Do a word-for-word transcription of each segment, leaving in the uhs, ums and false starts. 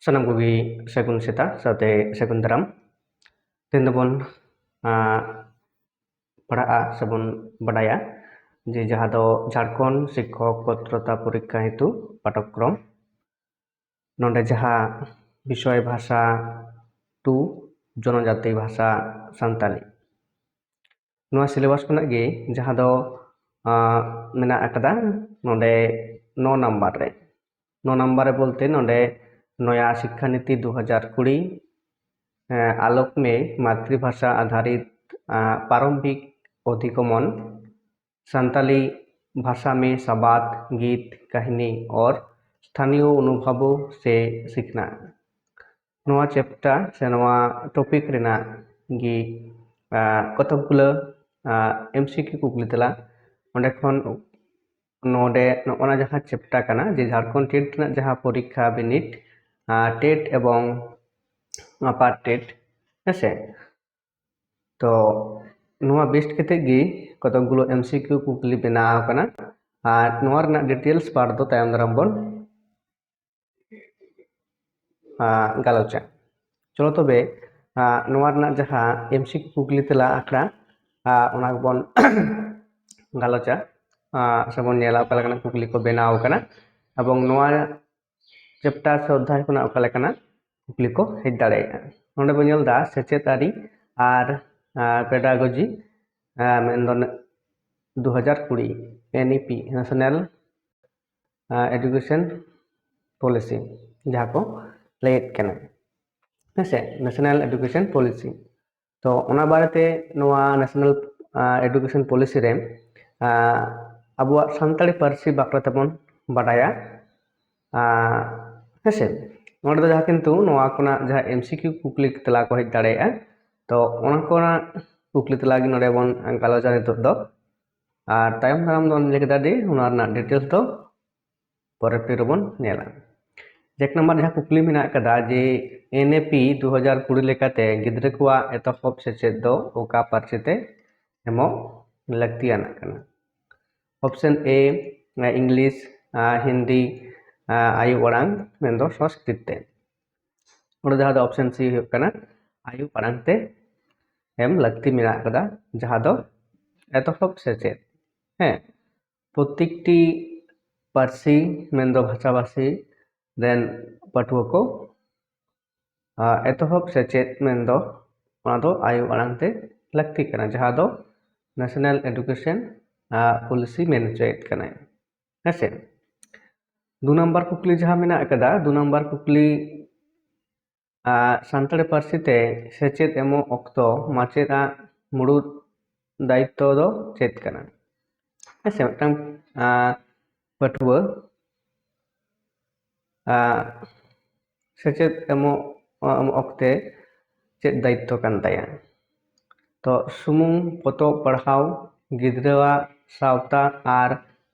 ᱥᱟᱱᱟᱢ ᱠᱚᱜᱮ ᱥᱟᱹᱜᱩᱱ ᱥᱮᱛᱟᱜ ᱥᱟᱶᱛᱮ ᱥᱟᱹᱜᱩᱱ ᱫᱟᱨᱟᱢ᱾ ᱛᱮᱦᱮᱧ ᱫᱚᱵᱚᱱ ᱯᱟᱲᱦᱟᱜᱼᱟ ᱥᱮᱵᱚᱱ ᱵᱟᱰᱟᱭᱟ ᱡᱮ ᱡᱟᱦᱟᱸ ᱫᱚ ᱡᱷᱟᱲᱠᱷᱚᱸᱰ ᱥᱤᱠᱠᱷᱚᱠ ᱯᱟᱛᱨᱚᱛᱟ ᱯᱚᱨᱤᱠᱠᱷᱟ ᱦᱮᱛᱩ ᱯᱟᱴᱷᱚᱠᱨᱚᱢ᱾ ᱱᱚᱰᱮ ᱡᱟᱦᱟᱸ ᱵᱤᱥᱚᱭ ᱵᱷᱟᱥᱟ ᱴᱩ, ᱡᱚᱱᱚᱡᱟᱛᱤ ᱵᱷᱟᱥᱟ ᱥᱟᱱᱛᱟᱞᱤ᱾ ᱱᱚᱣᱟ ᱥᱤᱞᱮᱵᱟᱥ ᱠᱷᱚᱱᱟᱜ ᱜᱮ ᱡᱟᱦᱟᱸ ᱫᱚ ᱢᱮᱱᱟᱜ ᱟᱠᱟᱫᱟ ᱱᱚᱰᱮ ᱱᱚ ᱱᱟᱢᱵᱟᱨ ᱨᱮ᱾ ᱱᱚ ᱱᱟᱢᱵᱟᱨ ᱨᱮ ᱵᱚᱞᱛᱮ ᱱᱚᱰᱮ ᱱᱚᱭᱟ ᱥᱤᱠᱠᱷᱟ ᱱᱤᱛᱤ ᱫᱩ ᱦᱟᱡᱟᱨ ᱠᱩᱲᱤ ᱟᱞᱳᱠ ᱢᱮ ᱢᱟᱛᱨᱤᱵᱷᱟᱥᱟ ᱟᱫᱷᱟᱨᱤᱛ ᱯᱨᱟᱨᱚᱢᱵᱷᱤᱠ ᱚᱫᱷᱤᱜᱚᱢᱚᱱ, ᱥᱟᱱᱛᱟᱞᱤ ᱵᱷᱟᱥᱟ ᱢᱮ ᱥᱟᱵᱟᱫ, ᱜᱤᱛ, ᱠᱟᱹᱦᱱᱤ ᱚᱨ ᱥᱛᱷᱟᱱᱤᱭᱚ ᱚᱱᱩᱵᱷᱟᱵᱚ ᱥᱮ ᱥᱤᱠᱷᱱᱟ᱾ ᱱᱚᱣᱟ ᱪᱮᱯᱴᱟᱨ ᱥᱮ ᱱᱚᱣᱟ ᱴᱚᱯᱤᱠ ᱨᱮᱱᱟᱜ ᱜᱮ ᱠᱚᱛᱚᱠ ᱜᱩᱞᱟᱹ ᱮᱢᱥᱤᱠᱤᱭᱩ ᱠᱩᱠᱞᱤ ᱛᱮᱞᱟ᱾ ᱚᱸᱰᱮ ᱠᱷᱚᱱ ᱱᱚᱰᱮ ᱱᱚᱜᱼᱚᱱᱟ ᱡᱟᱦᱟᱸ ᱪᱮᱯᱴᱟᱨ ᱠᱟᱱᱟ ᱡᱮ ᱡᱷᱟᱲᱠᱷᱚᱸᱰ ᱴᱮᱴ ᱨᱮᱱᱟᱜ ᱡᱟᱦᱟᱸ ᱯᱚᱨᱤᱠᱠᱷᱟ ᱵᱤᱱᱤᱰ ᱴᱮᱴ ᱮᱵᱚᱝ ᱟᱯᱟᱨ ᱴᱮᱴ, ᱦᱮᱸᱥᱮ? ᱛᱚ ᱱᱚᱣᱟ ᱵᱮᱥ ᱠᱟᱛᱮ ᱜᱮ ᱠᱚᱛᱚᱠ ᱜᱩᱞᱳ ᱮᱢᱥᱤᱠᱤᱭᱩ ᱠᱩᱠᱞᱤ ᱵᱮᱱᱟᱣ ᱟᱠᱟᱱᱟ᱾ ᱟᱨ ᱱᱚᱣᱟ ᱨᱮᱱᱟᱜ ᱰᱤᱴᱮᱞᱥ ᱯᱟᱨᱴ ᱫᱚ ᱛᱟᱭᱚᱢ ᱫᱟᱨᱟᱢ ᱵᱚᱱ ᱜᱟᱞᱚᱪᱟ᱾ ᱪᱚᱞᱚ ᱛᱚᱵᱮ ᱱᱚᱣᱟ ᱨᱮᱱᱟᱜ ᱡᱟᱦᱟᱸ ᱮᱢᱥᱤᱠᱤᱭᱩ ᱠᱩᱠᱞᱤ ᱛᱮᱞᱟ ᱟᱠᱷᱲᱟ, ᱚᱱᱟ ᱜᱮᱵᱚᱱ ᱜᱟᱞᱚᱪᱟ ᱥᱮᱵᱚᱱ ᱧᱮᱞᱟ ᱚᱠᱟ ᱞᱮᱠᱟᱱᱟᱜ ᱠᱩᱠᱞᱤ ᱠᱚ ᱵᱮᱱᱟᱣ ᱟᱠᱟᱱᱟ ᱮᱵᱚᱝ ᱱᱚᱣᱟ ᱪᱮᱯᱴᱟᱨ ᱥᱮ ᱚᱫᱷᱭᱟᱭ ᱠᱷᱚᱱᱟᱜ ᱚᱠᱟ ᱞᱮᱠᱟᱱᱟᱜ ᱠᱩᱠᱞᱤ ᱠᱚ ᱦᱮᱡ ᱫᱟᱲᱮᱭᱟᱜᱼᱟ᱾ ᱱᱚᱰᱮ ᱵᱚᱱ ᱧᱮᱞ ᱮᱫᱟ ᱥᱮᱪᱮᱫ ᱟᱹᱨᱤ ᱟᱨ ᱯᱮᱰᱟᱜᱚᱡᱤ, ᱢᱮᱱᱫᱚ ᱫᱩ ᱦᱟᱡᱟᱨ ᱠᱩᱲᱤ ᱮᱱ E P, national education policy ᱡᱟᱦᱟᱸ ᱠᱚ ᱞᱟᱹᱭᱮᱫ ᱠᱟᱱᱟ, ᱦᱮᱸᱥᱮ, ᱱᱮᱥᱱᱟᱞ ᱮᱰᱩᱠᱮᱥᱚᱱ ᱯᱚᱞᱤᱥᱤ᱾ ᱛᱚ ᱚᱱᱟ ᱵᱟᱨᱮᱛᱮ ᱱᱚᱣᱟ ᱱᱮᱥᱱᱟᱞ ᱮᱰᱩᱠᱮᱥᱚᱱ ᱯᱚᱞᱤᱥᱤ ᱨᱮ ᱟᱵᱚᱣᱟᱜ ᱥᱟᱱᱛᱟᱲᱤ ᱯᱟᱹᱨᱥᱤ ᱵᱟᱠᱷᱨᱟ ᱛᱮᱵᱚᱱ ᱵᱟᱰᱟᱭᱟ᱾ ᱦᱮᱸᱥᱮ, ᱱᱚᱰᱮ ᱫᱚ ᱡᱟᱦᱟᱸ ᱠᱤᱱᱛᱩ ᱱᱚᱣᱟ ᱠᱷᱚᱱᱟᱜ ᱡᱟᱦᱟᱸ ᱮᱢᱥᱤᱠᱤᱭᱩ ᱠᱩᱠᱞᱤ ᱛᱮᱞᱟ ᱠᱚ ᱦᱮᱡ ᱫᱟᱲᱮᱭᱟᱜᱼᱟ, ᱛᱚ ᱚᱱᱟ ᱠᱚᱨᱮᱱᱟᱜ ᱠᱩᱠᱞᱤ ᱛᱮᱞᱟ ᱜᱮ ᱱᱚᱰᱮ ᱵᱚᱱ ᱜᱟᱞᱚᱪᱟ ᱱᱤᱛᱚᱜ ᱫᱚ᱾ ᱟᱨ ᱛᱟᱭᱚᱢ ᱫᱟᱨᱟᱢ ᱫᱚ ᱚᱱᱮ ᱞᱟᱹᱭ ᱠᱮᱫᱟ ᱡᱮ ᱚᱱᱟ ᱨᱮᱱᱟᱜ ᱰᱤᱴᱮᱞᱥ ᱫᱚ ᱯᱚᱨᱮ ᱯᱷᱤᱨ ᱵᱚᱱ ᱧᱮᱞᱟ᱾ ᱮᱠ ᱱᱟᱢᱵᱟᱨ ᱡᱟᱦᱟᱸ ᱠᱩᱠᱞᱤ ᱢᱮᱱᱟᱜ ᱟᱠᱟᱫᱟ ᱡᱮ ᱮᱱ ᱮ ᱯᱤ ᱫᱩ ᱦᱟᱡᱟᱨ ᱠᱩᱲᱤ ᱞᱮᱠᱟᱛᱮ ᱜᱤᱫᱽᱨᱟᱹ ᱠᱚᱣᱟᱜ ᱮᱛᱚᱦᱚᱵ ᱥᱮᱪᱮᱫ ᱫᱚ ᱚᱠᱟ ᱯᱟᱹᱨᱥᱤ ᱛᱮ ᱮᱢᱚᱜ ᱞᱟᱹᱠᱛᱤᱭᱟᱱᱟᱜ ᱠᱟᱱᱟ? ᱚᱯᱥᱮᱱ ᱮ, ᱤᱝᱞᱤᱥ, ᱦᱤᱱᱫᱤ, ᱟᱭᱳ ᱟᱲᱟᱝ ᱢᱮᱱᱫᱚ ᱥᱚᱸᱥᱠᱨᱤᱛ ᱛᱮ᱾ ᱚᱸᱰᱮ ᱡᱟᱦᱟᱸ ᱫᱚ option C ᱦᱩᱭᱩᱜ ᱠᱟᱱᱟ, ᱟᱭᱳ ᱟᱲᱟᱝ ᱛᱮ ᱮᱢ ᱞᱟᱹᱠᱛᱤ ᱢᱮᱱᱟᱜ ᱟᱠᱟᱫᱟ, ᱡᱟᱦᱟᱸ ᱫᱚ ᱮᱛᱚᱦᱚᱵ ᱥᱮᱪᱮᱫ᱾ ᱦᱮᱸ, ᱯᱨᱚᱛᱮᱠᱴᱤ ᱯᱟᱹᱨᱥᱤ ᱢᱮᱱᱫᱚ ᱵᱷᱟᱥᱟᱵᱷᱟᱥᱤ ᱨᱮᱱ ᱯᱟᱹᱴᱷᱩᱣᱟᱹ ᱠᱚ ᱟᱨ ᱮᱛᱚᱦᱚᱵ ᱥᱮᱪᱮᱫ ᱢᱮᱱᱫᱚ ᱚᱱᱟ ᱫᱚ ᱟᱭᱳ ᱟᱲᱟᱝ ᱛᱮ ᱞᱟᱹᱠᱛᱤ ᱠᱟᱱᱟ, ᱡᱟᱦᱟᱸ ᱫᱚ National Education Policy ᱢᱮᱱ ᱦᱚᱪᱚᱭᱮᱫ ᱠᱟᱱᱟᱭ᱾ ᱦᱮᱸᱥᱮ, ᱫᱩ ᱱᱟᱢᱵᱟᱨ ᱠᱩᱠᱞᱤ ᱡᱟᱦᱟᱸ ᱢᱮᱱᱟᱜ ᱟᱠᱟᱫᱟ, ᱫᱩ ᱱᱟᱢᱵᱟᱨ ᱠᱩᱠᱞᱤ, ᱟᱨ ᱥᱟᱱᱛᱟᱲᱤ ᱯᱟᱹᱨᱥᱤ ᱛᱮ ᱥᱮᱪᱮᱫ ᱮᱢᱚᱜ ᱚᱠᱛᱚ ᱢᱟᱪᱮᱫ ᱟᱜ ᱢᱩᱲᱩᱫ ᱫᱟᱭᱤᱛᱛᱚ ᱫᱚ ᱪᱮᱫ ᱠᱟᱱᱟ? ᱦᱮᱸᱥᱮ, ᱢᱤᱫᱴᱟᱝ ᱟᱨ ᱯᱟᱹᱴᱷᱩᱣᱟᱹ ᱟᱨ ᱥᱮᱪᱮᱫ ᱮᱢᱚᱜ ᱮᱢᱚᱜ ᱚᱠᱛᱮ ᱪᱮᱫ ᱫᱟᱭᱤᱛᱛᱚ ᱠᱟᱱ ᱛᱟᱭᱟ? ᱛᱚ ᱥᱩᱢᱩᱝ ᱯᱚᱛᱚᱵ ᱯᱟᱲᱦᱟᱣ, ᱜᱤᱫᱽᱨᱟᱹᱣᱟᱜ ᱥᱟᱶᱛᱟ ᱟᱨ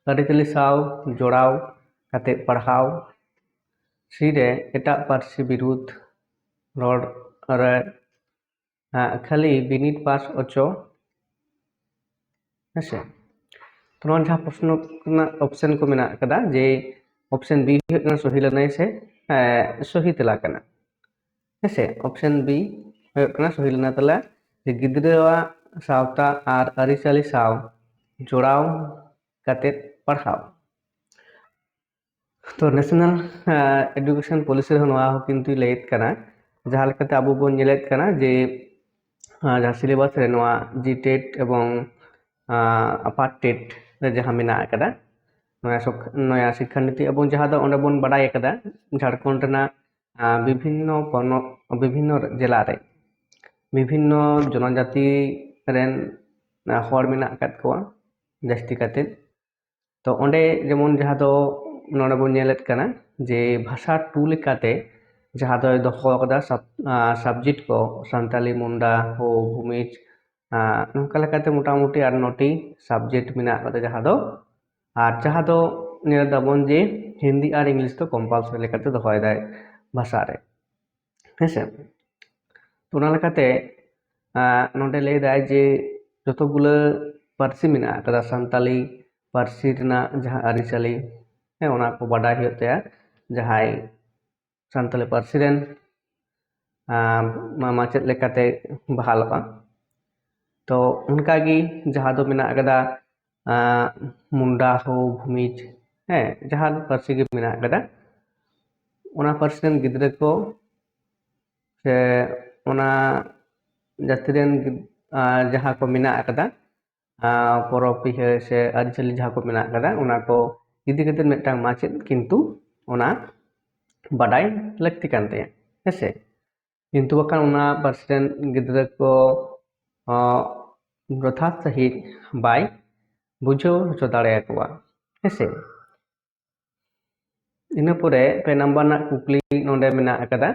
ᱟᱹᱨᱤᱪᱟᱹᱞᱤ ᱥᱟᱶ ᱡᱚᱲᱟᱣ ᱠᱟᱛᱮ ᱯᱟᱲᱦᱟᱣ, ᱥᱤ ᱨᱮ ᱮᱴᱟᱜ ᱯᱟᱹᱨᱥᱤ ᱵᱤᱨᱩᱫᱷ ᱨᱚᱲ ᱨᱮ ᱠᱷᱟᱹᱞᱤ ᱵᱤᱱᱤᱰ ᱯᱟᱥ ᱚᱪᱚ᱾ ᱦᱮᱸᱥᱮ, ᱛᱚ ᱱᱚᱣᱟ ᱡᱟᱦᱟᱸ ᱯᱨᱚᱥᱱᱚ ᱨᱮᱱᱟᱜ option ᱠᱚ ᱢᱮᱱᱟᱜ ᱟᱠᱟᱫᱟ, ᱡᱮ option B ᱦᱩᱭᱩᱜ ᱠᱟᱱᱟ ᱥᱚᱦᱤ ᱞᱟᱹᱱᱟᱹᱭ ᱥᱮ ᱥᱚᱦᱤ ᱛᱮᱞᱟ ᱠᱟᱱᱟ᱾ ᱦᱮᱸᱥᱮ, option B ᱦᱩᱭᱩᱜ ᱠᱟᱱᱟ ᱥᱚᱦᱤ ᱞᱟᱹᱱᱟᱹᱭ ᱛᱮᱞᱟ, ᱡᱮ ᱜᱤᱫᱽᱨᱟᱹᱣᱟᱜ ᱥᱟᱶᱛᱟ ᱟᱨ ᱟᱹᱨᱤᱪᱟᱹᱞᱤ ᱥᱟᱶ ᱡᱚᱲᱟᱣ ᱠᱟᱛᱮ ᱯᱟᱲᱦᱟᱣ᱾ ᱛᱚ National Education Policy ᱨᱮᱦᱚᱸ ᱱᱚᱣᱟ ᱦᱚᱸ ᱠᱤᱱᱛᱩᱭ ᱞᱟᱹᱭᱮᱫ ᱠᱟᱱᱟ, ᱡᱟᱦᱟᱸ ᱞᱮᱠᱟᱛᱮ ᱟᱵᱚ ᱵᱚᱱ ᱧᱮᱞᱮᱫ ᱠᱟᱱᱟ ᱡᱮ ᱡᱟᱦᱟᱸ syllabus ᱨᱮ ᱱᱚᱣᱟ ᱡᱤ ᱴᱮᱴ ᱮᱵᱚᱝ ᱟᱯᱟᱨ ᱴᱮᱴ ᱨᱮ ᱡᱟᱦᱟᱸ ᱢᱮᱱᱟᱜ ᱟᱠᱟᱫᱟ, ᱱᱚᱣᱟ ᱥᱚᱠ- ᱱᱚᱣᱟ ᱥᱤᱠᱠᱷᱟ ᱱᱤᱛᱤ ᱮᱵᱚᱝ ᱡᱟᱦᱟᱸ ᱫᱚ ᱚᱸᱰᱮ ᱵᱚᱱ ᱵᱟᱰᱟᱭ ᱟᱠᱟᱫᱟ ᱡᱷᱟᱲᱠᱷᱚᱸᱰ ᱨᱮᱱᱟᱜ ᱵᱤᱵᱷᱤᱱᱱᱚ ᱯᱚᱱᱚᱛ, ᱵᱤᱵᱷᱤᱱᱱᱚ ᱡᱮᱞᱟ ᱨᱮ ᱵᱤᱵᱷᱤᱱᱱᱚ ᱡᱚᱱᱚᱡᱟᱛᱤ ᱨᱮᱱ ᱦᱚᱲ ᱢᱮᱱᱟᱜ ᱟᱠᱟᱫ ᱠᱚᱣᱟ ᱡᱟᱹᱥᱛᱤ ᱠᱟᱛᱮ᱾ ᱛᱚ ᱚᱸᱰᱮ ᱡᱮᱢᱚᱱ ᱡᱟᱦᱟᱸ ᱫᱚ ᱱᱚᱰᱮ ᱵᱚᱱ ᱧᱮᱞᱮᱫ ᱠᱟᱱᱟ ᱡᱮ ᱵᱷᱟᱥᱟ ᱴᱩ ᱞᱮᱠᱟᱛᱮ ᱡᱟᱦᱟᱸ ᱫᱚᱭ ᱫᱚᱦᱚ ᱟᱠᱟᱫᱟ subject ᱠᱚ ᱥᱟᱱᱛᱟᱞᱤ, ᱢᱩᱱᱰᱟ, ᱦᱳ, ᱵᱷᱩᱢᱤᱡᱽ, ᱱᱚᱝᱠᱟ ᱞᱮᱠᱟᱛᱮ ᱢᱚᱴᱟᱢᱩᱴᱤ ᱟᱨ ᱱᱚᱴᱤ subject ᱢᱮᱱᱟᱜ ᱟᱠᱟᱫᱟ, ᱡᱟᱦᱟᱸ ᱫᱚ ᱟᱨ ᱡᱟᱦᱟᱸ ᱫᱚ ᱧᱮᱞ ᱫᱟᱵᱚᱱ ᱡᱮ ᱦᱤᱱᱫᱤ ᱟᱨ ᱤᱝᱞᱤᱥ ᱫᱚ compulsory ᱞᱮᱠᱟᱛᱮ ᱫᱚᱦᱚᱭᱮᱫᱟᱭ ᱵᱷᱟᱥᱟ ᱨᱮ᱾ ᱦᱮᱸᱥᱮ, ᱛᱚ ᱚᱱᱟ ᱞᱮᱠᱟᱛᱮ ᱱᱚᱰᱮ ᱞᱟᱹᱭ ᱫᱟᱭ ᱡᱮ ᱡᱚᱛᱚ ᱜᱩᱞᱟᱹ ᱯᱟᱹᱨᱥᱤ ᱢᱮᱱᱟᱜ ᱟᱠᱟᱫᱟ, ᱥᱟᱱᱛᱟᱞᱤ ᱯᱟᱹᱨᱥᱤ ᱨᱮᱱᱟᱜ ᱡᱟᱦᱟᱸ ᱟᱹᱨᱤᱪᱟᱹᱞᱤ, ᱦᱮᱸ, ᱚᱱᱟ ᱠᱚ ᱵᱟᱰᱟᱭ ᱦᱩᱭᱩᱜ ᱛᱟᱭᱟ ᱡᱟᱦᱟᱸᱭ ᱥᱟᱱᱛᱟᱞᱤ ᱯᱟᱹᱨᱥᱤ ᱨᱮᱱ ᱟᱨ ᱢᱟ- ᱢᱟᱪᱮᱫ ᱞᱮᱠᱟᱛᱮ ᱵᱟᱦᱟᱞᱚᱜᱼᱟ᱾ ᱛᱚ ᱚᱱᱠᱟᱜᱮ ᱡᱟᱦᱟᱸ ᱫᱚ ᱢᱮᱱᱟᱜ ᱟᱠᱟᱫᱟ, ᱟᱨ ᱢᱩᱱᱰᱟ ᱦᱳ ᱵᱷᱩᱢᱤᱡᱽ, ᱦᱮᱸ, ᱡᱟᱦᱟᱸ ᱯᱟᱹᱨᱥᱤ ᱜᱮ ᱢᱮᱱᱟᱜ ᱟᱠᱟᱫᱟ, ᱚᱱᱟ ᱯᱟᱹᱨᱥᱤ ᱨᱮᱱ ᱜᱤᱫᱽᱨᱟᱹ ᱠᱚ ᱥᱮ ᱚᱱᱟ ᱡᱟᱹᱛᱤ ᱨᱮᱱ ᱜᱤᱫ- ᱟᱨ ᱡᱟᱦᱟᱸ ᱠᱚ ᱢᱮᱱᱟᱜ ᱟᱠᱟᱫᱟ, ᱟᱨ ᱯᱚᱨᱚᱵᱽ ᱯᱤᱦᱟᱹ ᱥᱮ ᱟᱹᱨᱤᱪᱟᱹᱞᱤ ᱡᱟᱦᱟᱸ ᱠᱚ ᱢᱮᱱᱟᱜ ᱟᱠᱟᱫᱟ, ᱚᱱᱟ ᱠᱚ ᱤᱫᱤ ᱠᱟᱛᱮ ᱢᱤᱫᱴᱟᱝ ᱢᱟᱪᱮᱫ ᱠᱤᱱᱛᱩ ᱚᱱᱟ ᱵᱟᱰᱟᱭ ᱞᱟᱹᱠᱛᱤ ᱠᱟᱱ ᱛᱟᱭᱟ, ᱦᱮᱸᱥᱮ᱾ ᱠᱤᱱᱛᱩ ᱵᱟᱠᱷᱟᱱ ᱚᱱᱟ ᱯᱟᱹᱨᱥᱤ ᱨᱮᱱ ᱜᱤᱫᱽᱨᱟᱹ ᱠᱚ, ᱟᱸ, ᱡᱚᱛᱷᱟᱛ ᱥᱟᱺᱦᱤᱡ ᱵᱟᱭ ᱵᱩᱡᱷᱟᱹᱣ ᱦᱚᱪᱚ ᱫᱟᱲᱮᱭᱟᱠᱚᱣᱟ, ᱦᱮᱸᱥᱮ᱾ ᱤᱱᱟᱹ ᱯᱚᱨᱮ ᱯᱮ ᱱᱟᱢᱵᱟᱨ ᱨᱮᱱᱟᱜ ᱠᱩᱠᱞᱤ ᱱᱚᱰᱮ ᱢᱮᱱᱟᱜ ᱟᱠᱟᱫᱟ᱾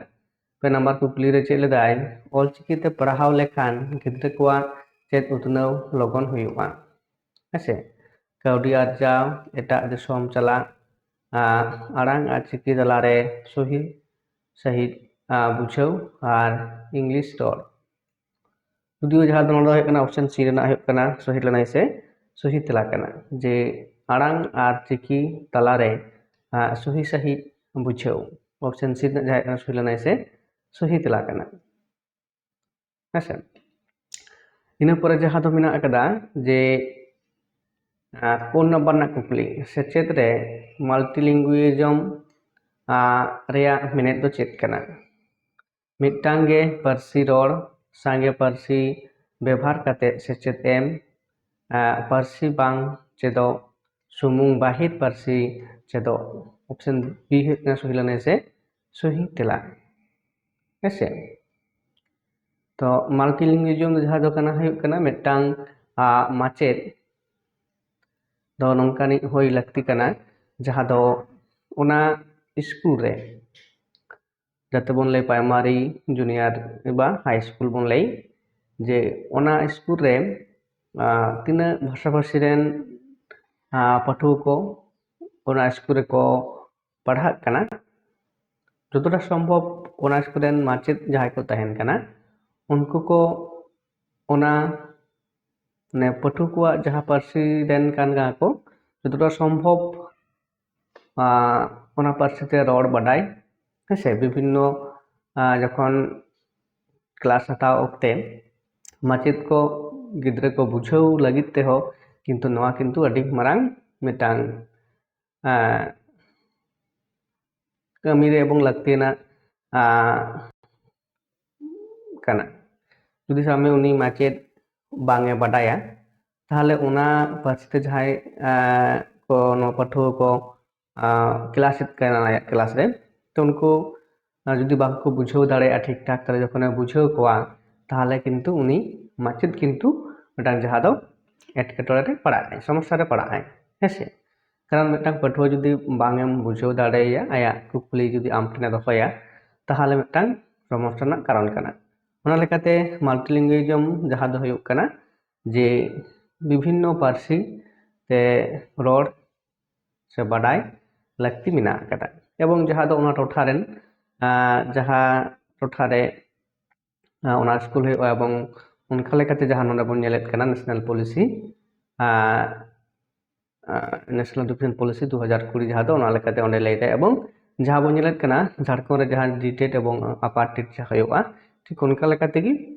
ᱯᱮ ᱱᱟᱢᱵᱟᱨ ᱠᱩᱠᱞᱤ ᱨᱮ ᱪᱮᱫ ᱞᱮᱫᱟᱭ, ᱚᱞᱪᱤᱠᱤ ᱛᱮ ᱯᱟᱲᱦᱟᱣ ᱞᱮᱠᱷᱟᱱ ᱜᱤᱫᱽᱨᱟᱹ ᱠᱚᱣᱟᱜ ᱪᱮᱫ ᱩᱛᱱᱟᱹᱣ ᱞᱚᱜᱚᱱ ᱦᱩᱭᱩᱜᱼᱟ? ᱦᱮᱸᱥᱮ, ᱠᱟᱹᱣᱰᱤ ᱟᱨᱡᱟᱣ, ᱮᱴᱟᱜ ᱫᱤᱥᱚᱢ ᱪᱟᱞᱟᱜ, ᱟᱨ ᱟᱲᱟᱝ ᱟᱨ ᱪᱤᱠᱤ ᱛᱟᱞᱟᱨᱮ ᱥᱚᱦᱤ ᱥᱟᱺᱦᱤᱡ, ᱟᱨ ᱵᱩᱡᱷᱟᱹᱣ ᱟᱨ ᱤᱝᱞᱤᱥ ᱨᱚᱲ᱾ ᱡᱩᱫᱤᱭᱳ ᱡᱟᱦᱟᱸ ᱫᱚ ᱱᱚᱰᱮ ᱦᱩᱭᱩᱜ ᱠᱟᱱᱟ, option C ᱨᱮᱱᱟᱜ ᱦᱩᱭᱩᱜ ᱠᱟᱱᱟ ᱥᱚᱦᱤ ᱞᱮᱱᱟᱭ ᱥᱮ ᱥᱚᱦᱤ ᱛᱮᱞᱟ ᱠᱟᱱᱟ, ᱡᱮ ᱟᱲᱟᱝ ᱟᱨ ᱪᱤᱠᱤ ᱛᱟᱞᱟᱨᱮ, ᱟᱨ ᱥᱚᱦᱤ ᱥᱟᱺᱦᱤᱡ ᱵᱩᱡᱷᱟᱹᱣ᱾ Option C ᱨᱮᱱᱟᱜ ᱡᱟᱦᱟᱸ ᱦᱩᱭᱩᱜ ᱠᱟᱱᱟ ᱥᱚᱦᱤ ᱞᱮᱱᱟᱭ ᱥᱮ ᱥᱚᱦᱤ ᱛᱮᱞᱟ ᱠᱟᱱᱟ, ᱦᱮᱸᱥᱮ᱾ ᱤᱱᱟᱹ ᱯᱚᱨᱮ ᱡᱟᱦᱟᱸ ᱫᱚ ᱢᱮᱱᱟᱜ ᱟᱠᱟᱫᱟ ᱡᱮ, ᱟᱨ ᱯᱩᱱ ᱱᱟᱢᱵᱟᱨ ᱨᱮᱱᱟᱜ ᱠᱩᱠᱞᱤ, ᱥᱮᱪᱮᱫ ᱨᱮ multilingualism, ᱟᱨ ᱨᱮᱭᱟᱜ ᱢᱮᱱᱮᱛ ᱫᱚ ᱪᱮᱫ ᱠᱟᱱᱟ? ᱢᱤᱫᱴᱟᱝ ᱜᱮ ᱯᱟᱹᱨᱥᱤ ᱨᱚᱲ, ᱥᱟᱸᱜᱮ ᱯᱟᱹᱨᱥᱤ ᱵᱮᱵᱷᱟᱨ ᱠᱟᱛᱮ ᱥᱮᱪᱮᱫ ᱮᱢ, ᱟᱨ ᱯᱟᱹᱨᱥᱤ ᱵᱟᱝ ᱪᱮᱫᱚᱜ, ᱥᱩᱢᱩᱝ ᱵᱟᱹᱦᱤᱨ ᱯᱟᱹᱨᱥᱤ ᱪᱮᱫᱚᱜ᱾ Option B ᱦᱩᱭᱩᱜ ᱠᱟᱱᱟ ᱥᱚᱦᱤ ᱞᱮᱱᱟᱭ ᱥᱮ ᱥᱚᱦᱤ ᱛᱮᱞᱟ, ᱦᱮᱸᱥᱮ᱾ ᱛᱚ multilingualism ᱫᱚ ᱡᱟᱦᱟᱸ ᱫᱚ ᱠᱟᱱᱟ, ᱦᱩᱭᱩᱜ ᱠᱟᱱᱟ ᱢᱤᱫᱴᱟᱝ, ᱟ, ᱢᱟᱪᱮᱫ ᱫᱚ ᱱᱚᱝᱠᱟᱱᱤᱡ ᱦᱩᱭ ᱞᱟᱹᱠᱛᱤ ᱠᱟᱱᱟ, ᱡᱟᱦᱟᱸ ᱫᱚ ᱚᱱᱟ ᱥᱠᱩᱞ ᱨᱮ, ᱡᱟᱛᱮ ᱵᱚᱱ ᱞᱟᱹᱭ primary, junior ᱵᱟ high school ᱵᱚᱱ ᱞᱟᱹᱭ, ᱡᱮ ᱚᱱᱟ ᱥᱠᱩᱞ ᱨᱮ, ᱟ, ᱛᱤᱱᱟᱹᱜ ᱵᱷᱟᱥᱟᱵᱷᱟᱥᱤ ᱨᱮᱱ, ᱟ, ᱯᱟᱹᱴᱷᱩᱣᱟᱹ ᱠᱚ ᱚᱱᱟ ᱥᱠᱩᱞ ᱨᱮᱠᱚ ᱯᱟᱲᱦᱟᱜ ᱠᱟᱱᱟ, ᱡᱚᱛᱚᱴᱟ ᱥᱚᱢᱵᱷᱚᱵ ᱚᱱᱟ ᱥᱠᱩᱞ ᱨᱮᱱ ᱢᱟᱪᱮᱫ ᱡᱟᱦᱟᱸᱭ ᱠᱚ ᱛᱟᱦᱮᱱ ᱠᱟᱱᱟ, ᱩᱱᱠᱩ ᱠᱚ ᱚᱱᱟ, ᱢᱟᱱᱮ, ᱯᱟᱹᱴᱷᱩᱣᱟᱹ ᱠᱚᱣᱟᱜ ᱡᱟᱦᱟᱸ ᱯᱟᱹᱨᱥᱤ ᱨᱮᱱ ᱠᱟᱱ ᱠᱟᱱᱟ ᱠᱚ, ᱡᱚᱛᱚᱴᱟ ᱥᱚᱢᱵᱷᱚᱵ, ᱟᱸ, ᱚᱱᱟ ᱯᱟᱹᱨᱥᱤ ᱛᱮ ᱨᱚᱲ ᱵᱟᱰᱟᱭ, ᱦᱮᱸ ᱥᱮ, ᱵᱤᱵᱷᱤᱱᱱᱚ, ᱟᱨ ᱡᱚᱠᱷᱚᱱ ᱠᱞᱟᱥ ᱦᱟᱛᱟᱣ ᱚᱠᱛᱮ ᱢᱟᱪᱮᱫ ᱠᱚ ᱜᱤᱫᱽᱨᱟᱹ ᱠᱚ ᱵᱩᱡᱷᱟᱹᱣ ᱞᱟᱹᱜᱤᱫ ᱛᱮᱦᱚᱸ ᱠᱤᱱᱛᱩ ᱱᱚᱣᱟ ᱠᱤᱱᱛᱩ ᱟᱹᱰᱤ ᱢᱟᱨᱟᱝ ᱢᱤᱫᱴᱟᱝ ᱟᱸ, ᱠᱟᱹᱢᱤ ᱨᱮ ᱮᱵᱚᱝ ᱞᱟᱹᱠᱛᱤᱭᱟᱱᱟᱜ ᱟᱸ, ᱠᱟᱱᱟ᱾ ᱡᱩᱫᱤ ᱥᱟᱵ ᱢᱮ ᱩᱱᱤ ᱢᱟᱪᱮᱫ ᱵᱟᱝ ᱮ ᱵᱟᱰᱟᱭᱟ, ᱛᱟᱦᱚᱞᱮ ᱚᱱᱟ ᱯᱟᱹᱨᱥᱤ ᱛᱮ ᱡᱟᱦᱟᱸᱭ ᱟᱸ, ᱠᱚ ᱱᱚᱣᱟ ᱯᱟᱹᱴᱷᱩᱣᱟᱹ ᱠᱚ ᱠᱞᱟᱥ ᱮᱫ ᱠᱟᱱᱟ ᱟᱭᱟᱜ ᱠᱞᱟᱥ ᱨᱮ, ᱛᱚ ᱩᱱᱠᱩ ᱟᱨ ᱡᱩᱫᱤ ᱵᱟᱝ ᱠᱚ ᱵᱩᱡᱷᱟᱹᱣ ᱫᱟᱲᱮᱭᱟᱜᱼᱟ ᱴᱷᱤᱠ ᱴᱷᱟᱠ, ᱛᱟᱦᱚᱞᱮ ᱡᱚᱠᱷᱚᱱᱮ ᱵᱩᱡᱷᱟᱹᱣ ᱠᱚᱣᱟ, ᱛᱟᱦᱚᱞᱮ ᱠᱤᱱᱛᱩ ᱩᱱᱤ ᱢᱟᱪᱮᱫ ᱠᱤᱱᱛᱩ ᱢᱤᱫᱴᱟᱝ ᱡᱟᱦᱟᱸ ᱫᱚ ᱮᱴᱠᱮᱴᱚᱬᱮ ᱨᱮ ᱯᱟᱲᱟᱜ ᱟᱭ, ᱥᱚᱢᱚᱥᱥᱟ ᱨᱮ ᱯᱟᱲᱟᱜ ᱟᱭ, ᱦᱮᱸ ᱥᱮ? ᱠᱟᱨᱚᱱ ᱢᱤᱫᱴᱟᱝ ᱯᱟᱹᱴᱷᱩᱣᱟᱹ ᱡᱩᱫᱤ ᱵᱟᱝ ᱮᱢ ᱵᱩᱡᱷᱟᱹᱣ ᱫᱟᱲᱮᱭᱟᱭᱟ, ᱟᱭᱟᱜ ᱠᱩᱠᱞᱤ ᱡᱩᱫᱤ ᱟᱢ ᱴᱷᱮᱱᱮ ᱫᱚᱦᱚᱭᱟ, ᱛᱟᱦᱚᱞᱮ ᱢᱤᱫᱴᱟᱝ ᱥᱚᱢᱚᱥᱥᱟ ᱨᱮᱱᱟᱜ ᱠᱟᱨᱚᱱ ᱠᱟᱱᱟ᱾ ᱚᱱᱟ ᱞᱮᱠᱟᱛᱮ multilingualism ᱡᱟᱦᱟᱸ ᱫᱚ ᱦᱩᱭᱩᱜ ᱠᱟᱱᱟ ᱡᱮ ᱵᱤᱵᱷᱤᱱᱱᱚ ᱯᱟᱹᱨᱥᱤ ᱛᱮ ᱨᱚᱲ ᱥᱮ ᱵᱟᱰᱟᱭ ᱞᱟᱹᱠᱛᱤ ᱢᱮᱱᱟᱜ ᱟᱠᱟᱫᱟ, ᱮᱵᱚᱝ ᱡᱟᱦᱟᱸ ᱫᱚ ᱚᱱᱟ ᱴᱚᱴᱷᱟ ᱨᱮᱱ ᱟᱸ, ᱡᱟᱦᱟᱸ ᱴᱚᱴᱷᱟ ᱨᱮ ᱟᱸ, ᱚᱱᱟ ᱥᱠᱩᱞ ᱦᱩᱭᱩᱜᱼᱟ, ᱮᱵᱚᱝ ᱚᱱᱠᱟ ᱞᱮᱠᱟᱛᱮ ᱡᱟᱦᱟᱸ ᱱᱚᱰᱮ ᱵᱚᱱ ᱧᱮᱞᱮᱫ ᱠᱟᱱᱟ ᱱᱮᱥᱱᱟᱞ ᱯᱚᱞᱤᱥᱤ, ᱟᱸ, ᱟᱸ, ᱱᱮᱥᱱᱟᱞ ᱮᱰᱩᱠᱮᱥᱚᱱ ᱯᱚᱞᱤᱥᱤ ᱫᱩ ᱦᱟᱡᱟᱨ ᱠᱩᱲᱤ, ᱡᱟᱦᱟᱸ ᱫᱚ ᱚᱱᱟ ᱞᱮᱠᱟᱛᱮ ᱚᱸᱰᱮ ᱞᱟᱹᱭ ᱮᱫᱟ, ᱮᱵᱚᱝ ᱡᱟᱦᱟᱸ ᱵᱚᱱ ᱧᱮᱞᱮᱫ ᱠᱟᱱᱟ ᱡᱷᱟᱲᱠᱷᱚᱸᱰ ᱨᱮ ᱡᱟᱦᱟᱸ ᱰᱤ ᱴᱮᱴ ᱮᱵᱚᱝ ᱟᱯᱟᱨ ᱴᱮᱴ ᱡᱟᱦᱟᱸ ᱦᱩᱭᱩᱜᱼᱟ, ᱴᱷᱤᱠ ᱚᱱᱠᱟ ᱞᱮᱠᱟ ᱛᱮᱜᱮ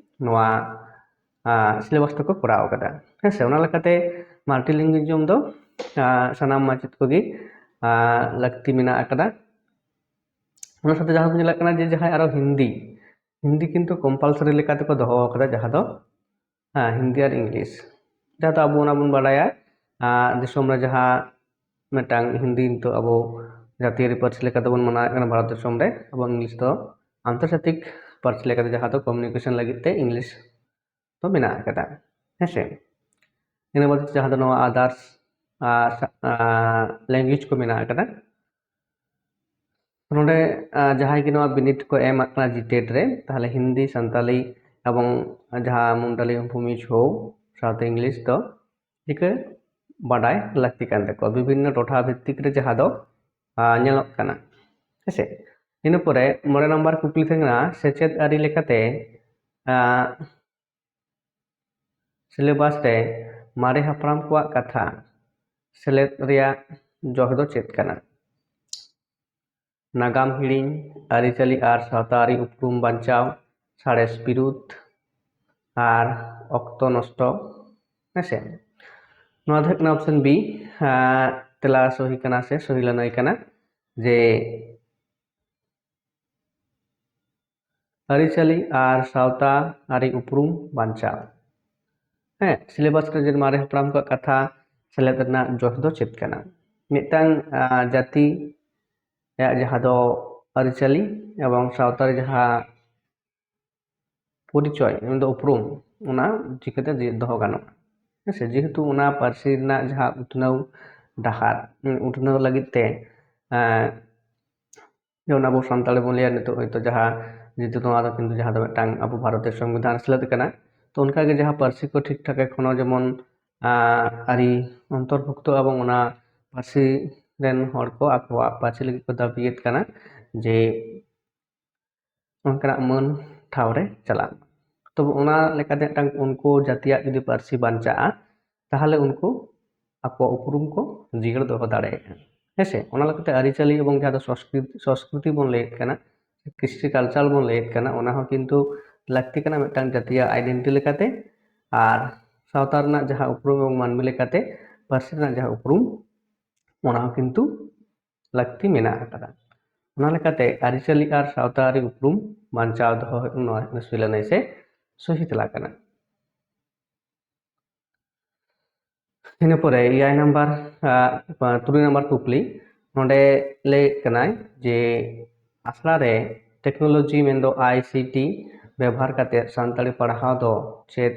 ᱱᱚᱣᱟ ᱥᱤᱞᱮᱵᱟᱥ ᱫᱚᱠᱚ ᱠᱚᱨᱟᱣ ᱟᱠᱟᱫᱟ, ᱦᱮᱸ ᱥᱮ? ᱚᱱᱟ ᱞᱮᱠᱟᱛᱮ multilingualism ᱫᱚ ᱟᱸ, ᱥᱟᱱᱟᱢ ᱢᱟᱪᱮᱫ ᱠᱚᱜᱮ ᱟᱸ, ᱞᱟᱹᱠᱛᱤ ᱢᱮᱱᱟᱜ ᱟᱠᱟᱫᱟ᱾ ᱚᱱᱟ ᱥᱟᱶᱛᱮ ᱡᱟᱦᱟᱸ ᱵᱚᱱ ᱧᱮᱞᱮᱫ ᱠᱟᱱᱟ ᱡᱮ ᱡᱟᱦᱟᱸᱭ ᱟᱨᱚ ᱦᱤᱱᱫᱤ, ᱦᱤᱱᱫᱤ ᱠᱤᱱᱛᱩ ᱠᱚᱢᱯᱟᱞᱥᱟᱨᱤ ᱞᱮᱠᱟ ᱛᱮᱠᱚ ᱫᱚᱦᱚ ᱟᱠᱟᱫᱟ, ᱡᱟᱦᱟᱸ ᱫᱚ ᱦᱮᱸ, ᱦᱤᱱᱫᱤ ᱟᱨ ᱤᱝᱞᱤᱥ, ᱡᱟᱦᱟᱸ ᱫᱚ ᱟᱵᱚ ᱚᱱᱟ ᱵᱚᱱ ᱵᱟᱲᱟᱭᱟ ᱟᱸ, ᱫᱤᱥᱚᱢ ᱨᱮ ᱡᱟᱦᱟᱸ ᱢᱤᱫᱴᱟᱝ ᱦᱤᱱᱫᱤ ᱱᱤᱛᱚᱜ ᱟᱵᱚ ᱡᱟᱹᱛᱤᱭᱟᱹᱨᱤ ᱯᱟᱹᱨᱥᱤ ᱞᱮᱠᱟ ᱛᱮᱵᱚᱱ ᱢᱟᱱᱟᱣᱮᱫ ᱠᱟᱱᱟ ᱵᱷᱟᱨᱚᱛ ᱫᱤᱥᱚᱢ ᱨᱮ, ᱮᱵᱚᱝ ᱤᱝᱞᱤᱥ ᱫᱚ ᱟᱱᱛᱚᱨᱡᱟᱛᱤᱠ ᱯᱟᱹᱨᱥᱤ ᱞᱮᱠᱟᱛᱮ ᱡᱟᱦᱟᱸ ᱫᱚ ᱠᱚᱢᱤᱭᱩᱱᱤᱠᱮᱥᱚᱱ ᱞᱟᱹᱜᱤᱫ ᱛᱮ ᱤᱝᱞᱤᱥ ᱫᱚ ᱢᱮᱱᱟᱜ ᱟᱠᱟᱫᱟ, ᱦᱮᱸ ᱥᱮ? ᱤᱱᱟᱹ ᱵᱟᱫ ᱡᱟᱦᱟᱸ ᱫᱚ ᱱᱚᱣᱟ ᱟᱫᱟᱨᱥ ᱞᱮᱝᱜᱩᱭᱮᱡᱽ ᱠᱚ ᱢᱮᱱᱟᱜ ᱟᱠᱟᱫᱟ᱾ ᱱᱚᱰᱮ ᱟᱸ, ᱡᱟᱦᱟᱸᱭ ᱜᱮ ᱱᱚᱣᱟ ᱵᱤᱱᱤᱰ ᱠᱚ ᱮᱢᱟᱜ ᱠᱟᱱᱟ ᱡᱤᱴᱮᱴ ᱨᱮ, ᱛᱟᱦᱚᱞᱮ ᱦᱤᱱᱫᱤ, ᱥᱟᱱᱛᱟᱞᱤ ᱮᱵᱚᱝ ᱡᱟᱦᱟᱸ ᱢᱩᱱᱰᱟᱞᱤ ᱵᱷᱩᱢᱤᱡᱽ ᱦᱳ ᱥᱟᱶᱛᱮ ᱤᱝᱞᱤᱥ ᱫᱚ ᱪᱤᱠᱟᱹ ᱵᱟᱰᱟᱭ ᱞᱟᱹᱠᱛᱤ ᱠᱟᱱ ᱛᱟᱠᱚᱣᱟ᱾ ᱵᱤᱵᱷᱤᱱᱱᱚ ᱴᱚᱴᱷᱟ ᱵᱷᱤᱛᱛᱤᱠ ᱨᱮ ᱡᱟᱦᱟᱸ ᱫᱚ ᱟᱸ, ᱧᱮᱞᱚᱜ ᱠᱟᱱᱟ, ᱦᱮᱸᱥᱮ? ᱤᱱᱟᱹ ᱯᱚᱨᱮ ᱢᱚᱬᱮ ᱱᱟᱢᱵᱟᱨ ᱠᱩᱠᱞᱤ ᱛᱟᱦᱮᱸ ᱠᱟᱱᱟ, ᱥᱮᱪᱮᱫ ᱟᱹᱨᱤ ᱞᱮᱠᱟᱛᱮ ᱟᱸ, ᱥᱤᱞᱮᱵᱟᱥ ᱨᱮ ᱢᱟᱨᱮ ᱦᱟᱯᱲᱟᱢ ᱠᱚᱣᱟᱜ ᱠᱟᱛᱷᱟ ᱥᱮᱞᱮᱫ ᱨᱮᱭᱟᱜ ᱡᱚᱥ ᱫᱚ ᱪᱮᱫ ᱠᱟᱱᱟ? ᱱᱟᱜᱟᱢ ᱦᱤᱲᱤᱧ, ᱟᱹᱨᱤᱪᱟᱹᱞᱤ ᱟᱨ ᱥᱟᱶᱛᱟ ᱟᱹᱨᱤ ᱩᱯᱨᱩᱢ ᱵᱟᱧᱪᱟᱣ, ᱥᱟᱬᱮᱥ ᱵᱤᱨᱩᱫᱷ ᱟᱨ ᱚᱠᱛᱚ ᱱᱚᱥᱴᱚ᱾ ᱦᱮᱸᱥᱮ, ᱱᱚᱣᱟ ᱫᱚ ᱦᱩᱭᱩᱜ ᱠᱟᱱᱟ ᱚᱯᱥᱮᱱ ᱵᱤ᱾ ᱛᱮᱞᱟ ᱥᱚᱦᱤ ᱠᱟᱱᱟ ᱥᱮ ᱥᱚᱦᱤ ᱞᱟᱹᱱᱟᱹᱭ ᱠᱟᱱᱟ ᱡᱮ ᱟᱹᱨᱤᱪᱟᱹᱞᱤ ᱟᱨ ᱥᱟᱶᱛᱟ ᱟᱹᱨᱤ ᱩᱯᱨᱩᱢ ᱵᱟᱧᱪᱟᱣ᱾ ᱦᱮᱸ, ᱥᱤᱞᱮᱵᱟᱥ ᱨᱮ ᱡᱮ ᱢᱟᱨᱮ ᱦᱟᱯᱲᱟᱢ ᱠᱚᱣᱟᱜ ᱠᱟᱛᱷᱟ ᱥᱮᱞᱮᱫ ᱨᱮᱱᱟᱜ ᱡᱚᱥ ᱫᱚ ᱪᱮᱫ ᱠᱟᱱᱟ? ᱢᱤᱫᱴᱟᱝ ᱟᱸ, ᱡᱟᱹᱛᱤ ᱨᱮᱭᱟᱜ ᱡᱟᱦᱟᱸ ᱫᱚ ᱟᱹᱨᱤᱪᱟᱹᱞᱤ ᱮᱵᱚᱝ ᱥᱟᱶᱛᱟ ᱨᱮ ᱡᱟᱦᱟᱸ ᱯᱚᱨᱤᱪᱚᱭ, ᱢᱮᱱᱫᱚ ᱩᱯᱨᱩᱢ, ᱚᱱᱟ ᱪᱤᱠᱟᱹᱛᱮ ᱡᱤ- ᱫᱚᱦᱚ ᱜᱟᱱᱚᱜᱼᱟ? ᱦᱮᱸ ᱥᱮ, ᱡᱮᱦᱮᱛᱩ ᱚᱱᱟ ᱯᱟᱹᱨᱥᱤ ᱨᱮᱱᱟᱜ ᱡᱟᱦᱟᱸ ᱩᱛᱱᱟᱹᱣ ᱰᱟᱦᱟᱨ, ᱩᱸ, ᱩᱛᱱᱟᱹᱣ ᱞᱟᱹᱜᱤᱫ ᱛᱮ, ᱮᱸ, ᱡᱮᱢᱚᱱ ᱟᱵᱚ ᱥᱟᱱᱛᱟᱲᱤ ᱵᱚᱱ ᱞᱟᱹᱭᱟ ᱱᱤᱛᱚᱜ ᱦᱚᱭᱛᱳ ᱡᱟᱦᱟᱸ, ᱡᱮᱦᱮᱛᱩ ᱱᱚᱣᱟ ᱫᱚ ᱠᱤᱱᱛᱩ ᱡᱟᱦᱟᱸ ᱫᱚ ᱢᱤᱫᱴᱟᱝ ᱟᱵᱚ ᱵᱷᱟᱨᱚᱛᱤᱭᱚ ᱥᱚᱝᱵᱤᱫᱷᱟᱱ ᱨᱮ ᱥᱮᱞᱮᱫ ᱟᱠᱟᱱᱟ᱾ ᱛᱚ ᱚᱱᱠᱟᱜᱮ ᱡᱟᱦᱟᱸ ᱯᱟᱹᱨᱥᱤ ᱠᱚ ᱴᱷᱤᱠ ᱴᱷᱟᱠ ᱮᱠᱷᱚᱱᱳ ᱡᱮᱢᱚᱱ, ᱟᱸ, ᱟᱹᱨᱤ ᱚᱱᱛᱚᱨᱵᱷᱩᱠᱛᱚ ᱮᱵᱚᱝ ᱚᱱᱟ ᱯᱟᱹᱨᱥᱤ ᱨᱮᱱ ᱦᱚᱲ ᱠᱚ ᱟᱠᱚᱣᱟᱜ ᱯᱟᱹᱨᱥᱤ ᱞᱟᱹᱜᱤᱫ ᱠᱚ ᱫᱟᱹᱵᱤᱭᱮᱫ ᱠᱟᱱᱟ ᱡᱮ ᱚᱱᱠᱟᱱᱟᱜ ᱢᱟᱹᱱ ᱴᱷᱟᱶ ᱨᱮ ᱪᱟᱞᱟᱜ ᱢᱟ᱾ ᱛᱚᱵᱮ ᱚᱱᱟ ᱞᱮᱠᱟᱛᱮ ᱢᱤᱫᱴᱟᱝ ᱩᱱᱠᱩ ᱡᱟᱹᱛᱤᱭᱟᱜ ᱡᱩᱫᱤ ᱯᱟᱹᱨᱥᱤ ᱵᱟᱧᱪᱟᱜᱼᱟ, ᱛᱟᱦᱚᱞᱮ ᱩᱱᱠᱩ ᱟᱠᱚᱣᱟᱜ ᱩᱯᱨᱩᱢ ᱠᱚ ᱡᱤᱭᱟᱹᱲ ᱫᱚᱦᱚ ᱫᱟᱲᱮᱭᱟᱜᱼᱟ᱾ ᱦᱮᱸᱥᱮ, ᱚᱱᱟ ᱞᱮᱠᱟᱛᱮ ᱟᱹᱨᱤᱪᱟᱹᱞᱤ ᱮᱵᱚᱝ ᱡᱟᱦᱟᱸ ᱫᱚ ᱥᱚᱥᱠᱨᱤᱛ-, ᱥᱚᱥᱠᱨᱤᱛᱤ ᱵᱚᱱ ᱞᱟᱹᱭᱮᱫ ᱠᱟᱱᱟ, ᱠᱨᱤᱥᱴᱤ ᱠᱟᱞᱪᱟᱨ ᱵᱚᱱ ᱞᱟᱹᱭᱮᱫ ᱠᱟᱱᱟ, ᱚᱱᱟ ᱦᱚᱸ ᱠᱤᱱᱛᱩ ᱞᱟᱹᱠᱛᱤ ᱠᱟᱱᱟ ᱢᱤᱫᱴᱟᱝ ᱡᱟᱹᱛᱤᱭᱟᱜ ᱟᱭᱰᱮᱱᱴᱤᱴᱤ ᱞᱮᱠᱟᱛᱮ᱾ ᱟᱨ ᱥᱟᱶᱛᱟ ᱨᱮᱱᱟᱜ ᱡᱟᱦᱟᱸ ᱩᱯᱨᱩᱢ ᱮᱵᱚᱝ ᱢᱟᱹᱱᱢᱤ ᱞᱮᱠᱟᱛᱮ ᱯᱟᱹᱨᱥᱤ ᱨᱮᱱᱟᱜ ᱡᱟᱦᱟᱸ ᱩᱯᱨᱩᱢ, ᱚᱱᱟ ᱦᱚᱸ ᱠᱤᱱᱛᱩ ᱞᱟᱹᱠᱛᱤ ᱢᱮᱱᱟᱜ ᱟᱠᱟᱫᱟ᱾ ᱚᱱᱟ ᱞᱮᱠᱟᱛᱮ ᱟᱹᱨᱤᱪᱟᱹᱞᱤ ᱟᱨ ᱥᱟᱶᱛᱟ ᱟᱹᱨᱤ ᱩᱯᱨᱩᱢ ᱵᱟᱧᱪᱟᱣ ᱫᱚᱦᱚ ᱦᱩᱭᱩᱜ ᱱᱚᱣᱟ ᱦᱩᱭᱩᱜ ᱠᱟᱱᱟ ᱥᱩᱭ ᱞᱟᱹᱱᱟᱹᱭ ᱥᱮ ᱥᱚᱦᱤ ᱛᱮᱞᱟ ᱠᱟᱱᱟ᱾ ᱤᱱᱟᱹ ᱯᱚᱨᱮ ᱮᱭᱟᱭ ᱱᱟᱢᱵᱟᱨ, ᱟᱜ, ᱛᱩᱨᱩᱭ ᱱᱟᱢᱵᱟᱨ ᱠᱩᱠᱞᱤ ᱱᱚᱰᱮ ᱞᱟᱹᱭᱮᱫ ᱠᱟᱱᱟᱭ ᱡᱮ ᱟᱥᱲᱟ ᱨᱮ ᱴᱮᱠᱱᱳᱞᱚᱡᱤ ᱢᱮᱱᱫᱚ ᱟᱭ ᱥᱤ ᱴᱤ ᱵᱮᱵᱚᱦᱟᱨ ᱠᱟᱛᱮ ᱥᱟᱱᱛᱟᱲᱤ ᱯᱟᱲᱦᱟᱣ ᱫᱚ ᱪᱮᱫ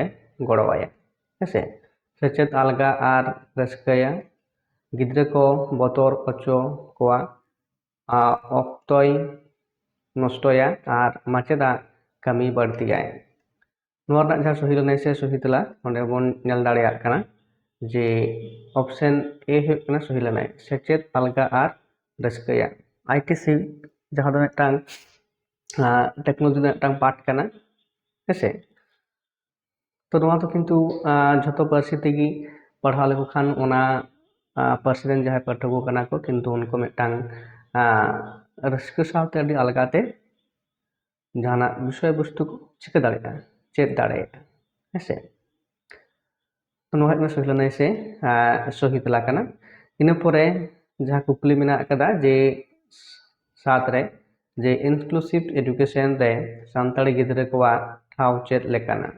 ᱮ ᱜᱚᱲᱚ ᱟᱭᱟ? ᱦᱮᱸᱥᱮ, ᱥᱮᱪᱮᱫ ᱟᱞᱜᱟ ᱟᱨ ᱨᱟᱹᱥᱠᱟᱹᱭᱟ, ᱜᱤᱫᱽᱨᱟᱹ ᱠᱚ ᱵᱚᱛᱚᱨ ᱦᱚᱪᱚ ᱠᱚᱣᱟ, ᱟ, ᱚᱠᱛᱚᱭ ᱱᱚᱥᱴᱚᱭᱟ ᱟᱨ ᱢᱟᱪᱮᱫᱟᱜ ᱠᱟᱹᱢᱤ ᱵᱟᱹᱲᱛᱤᱭᱟᱭ᱾ ᱱᱚᱣᱟ ᱨᱮᱱᱟᱜ ᱡᱟᱦᱟᱸ ᱥᱚᱦᱤ ᱞᱟᱹᱱᱟᱹᱭ ᱥᱮ ᱥᱚᱦᱤ ᱛᱮᱞᱟ ᱱᱚᱰᱮ ᱵᱚᱱ ᱧᱮᱞ ᱫᱟᱲᱮᱭᱟᱜ ᱠᱟᱱᱟ ᱡᱮ ᱚᱯᱥᱮᱱ ᱮ ᱦᱩᱭᱩᱜ ᱠᱟᱱᱟ ᱥᱚᱦᱤ ᱞᱟᱹᱱᱟᱹᱭ, ᱥᱮᱪᱮᱫ ᱟᱞᱜᱟ ᱟᱨ ᱨᱟᱹᱥᱠᱟᱹᱭᱟ᱾ ᱟᱭ ᱴᱤ ᱥᱤ ᱡᱟᱦᱟᱸ ᱫᱚ ᱢᱤᱫᱴᱟᱝ, ᱟ, ᱴᱮᱠᱱᱳᱞᱚᱡᱤ ᱨᱮᱱᱟᱜ ᱢᱤᱫᱴᱟᱝ ᱯᱟᱨᱴ ᱠᱟᱱᱟ, ᱦᱮᱸᱥᱮ᱾ ᱛᱚ ᱱᱚᱣᱟ ᱫᱚ ᱠᱤᱱᱛᱩ, ᱟ, ᱡᱷᱚᱛᱚ ᱯᱟᱹᱨᱥᱤ ᱛᱮᱜᱮ ᱯᱟᱲᱦᱟᱣ ᱞᱮᱠᱚ ᱠᱷᱟᱱ ᱚᱱᱟ, ᱟᱨ ᱯᱟᱹᱨᱥᱤ ᱨᱮᱱ ᱡᱟᱦᱟᱸᱭ ᱯᱟᱹᱴᱷᱩᱣᱟᱹ ᱠᱚ ᱠᱟᱱᱟ ᱠᱚ, ᱠᱤᱱᱛᱩ ᱩᱱᱠᱩ ᱢᱤᱫᱴᱟᱝ ᱟᱨ ᱨᱟᱹᱥᱠᱟᱹ ᱥᱟᱶᱛᱮ ᱟᱹᱰᱤ ᱟᱞᱜᱟᱛᱮ ᱡᱟᱦᱟᱱᱟᱜ ᱵᱤᱥᱚᱭ ᱵᱚᱥᱛᱩ ᱠᱚ ᱪᱤᱠᱟᱹ ᱫᱟᱲᱮᱭᱟᱜᱼᱟ, ᱪᱮᱫ ᱫᱟᱲᱮᱭᱟᱜᱼᱟ᱾ ᱦᱮᱸᱥᱮ? ᱛᱚ ᱱᱚᱣᱟ ᱦᱩᱭᱩᱜ ᱠᱟᱱᱟ ᱥᱚᱦᱤ ᱞᱟᱹᱱᱟᱹᱭ ᱥᱮ ᱟᱨ ᱥᱚᱦᱤ ᱛᱮᱞᱟ ᱠᱟᱱᱟ᱾ ᱤᱱᱟᱹ ᱯᱚᱨᱮ ᱡᱟᱦᱟᱸ ᱠᱩᱠᱞᱤ ᱢᱮᱱᱟᱜ ᱟᱠᱟᱫᱟ ᱡᱮ ᱥᱟᱛ ᱨᱮ, ᱡᱮ inclusive education ᱨᱮ ᱥᱟᱱᱛᱟᱲᱤ ᱜᱤᱫᱽᱨᱟᱹ ᱠᱚᱣᱟᱜ ᱴᱷᱟᱶ ᱪᱮᱫ ᱞᱮᱠᱟᱱᱟ?